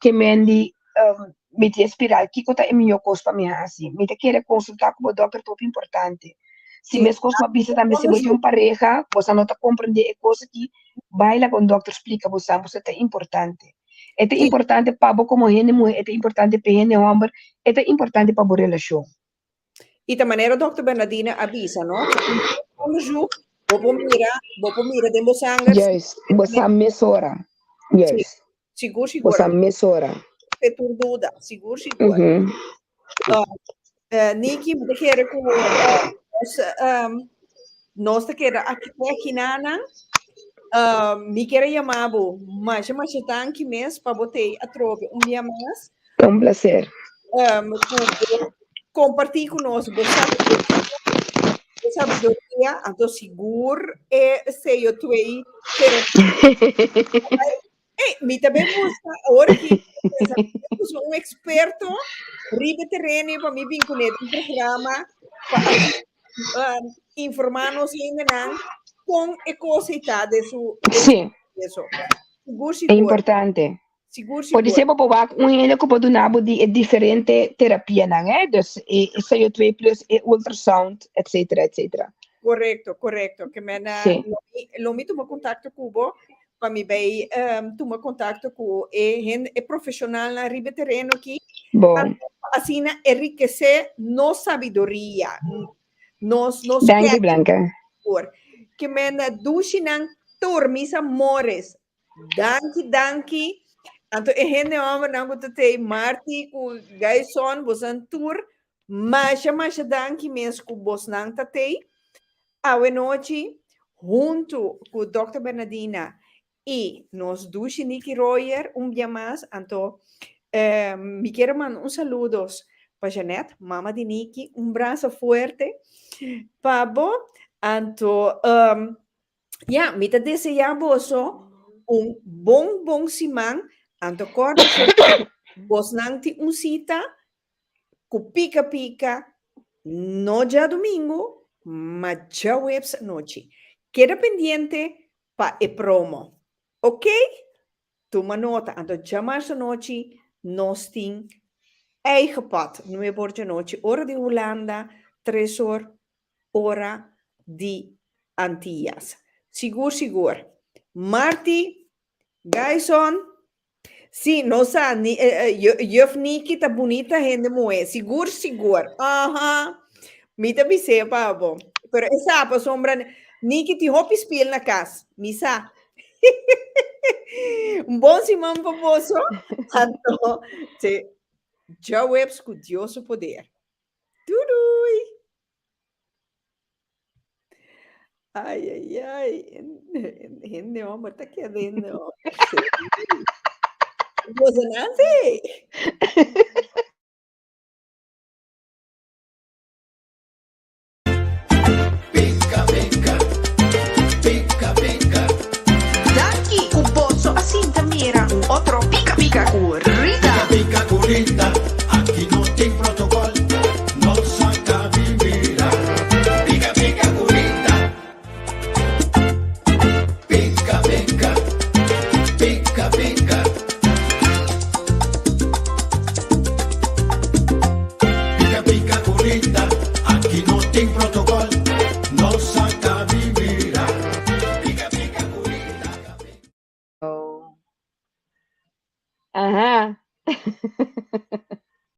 Ke men di um, mi tin e spiral. Kiko ta e mihó kos pa mi hasi? Mi ta kere konsultá ku bo dòkter ta hopi importante. Si Sí. meskos bo a bisa tambe si bo tin un pareha, bo sa no ta komprendé e kos aki, bai laga un dòkter splika bo sa, pasobra ta importante. E ta importante pa bo komo hende muhé, e ta importante pa e hende hòmber, e ta importante pa bo relashon. I ta manera Dòkter Bernardina a bisa, no? Onderzoek, Bo por mira, bo por mira den bo sanger. Juist, bo sa mesora. Juist. Sigur, sigur. Bo sa mesora. Te tur duda, sigur, sigur. Mm -hmm. Niki, mi ta kere ku uh, nos, um, nos ta keda aki aki nanan. Mi kere yama bo masha masha danki mes pa bo tei atrobe un dia mas. Ta un placer. Ku bo kompartí ku nos bo sabiduria, bo sabiduria, anto sigur e seyo twee terapia. Ey, mi ta ben busca, awor aki, pensa, mi ta busca un experto riba e terreno pa mi bin kuné den programa pa asina um, informá nos hendenan kon e kos ei ta den su, den su Sí, proceso. Sigur, é sigur. importante. Sigur, Por sigur. ejemplo, bo wak un hende ku por duna bo di e diferente terapianan, eh? Dus e CO2 plus, e ultrasound, etcétera, etcétera. Correcto, correcto. Ke men, eh, Sí. lo mi, lo mi tuma contacto ku bo pa mi bay um, tuma contacto ku e hen, e profesionalnan riba e terreno aki. Bon. Asina enriquece nos sabiduria, nos, nos Danki, kennis. Blanca. Por. Ke men dushinan tur, mis amores. Danki, danki. Anto e hende hombernan ku ta tei Marty ku Gaison, bosan tur, masha, masha danki mes ku bosnan ta tei. Awe nochi, huntu ku Dòkter Bernadina i nos dushi Nicky Royer un bia mas, anto eh, mi kier a manda un saludos pa Jeanette, mama di Nicky, un brasa fuerte pa bo. Anto, um, Ya, mi ta deseá boso un bon bon siman. Anto kòrda bosnan tin un sita ku Pika Pika no djadumingu ma djaweps anochi. Keda pendiente pa e promo. Ok? Tuma nota. Anto djamars anochi nos tin Eigen Pad, nuebe or djanochi, ora di Hulanda, tres or ora di Antillas. Sigur sigur. Marty, Gaison, si, nos sa, ni, eh, eh, juf Niki ta bunita hende muhé. Sigur sigur. Aha. Mi ta bis'é pa bo. Pero e sa, pasobra Niki tin hopi spiel na kas. Mi sa. Un bon siman pa boso. Anto, te djaweps ku Dios su poder. Doei doei! Ai, ai, ai. Hende homber ta keda hende homber. Boso nanti. Pica pica, pica pica. Danki ku boso a sinta mira un otro Pika Pika ku Rita. Pica pica ku Rita, aki no tin protocol, nos a kabi mira. Pica pica ku Rita. Pica pica, pica pica. Pica pica ku Rita, aki no tin protocol, nos a kabi mira. Pica pica ku Rita. Aha.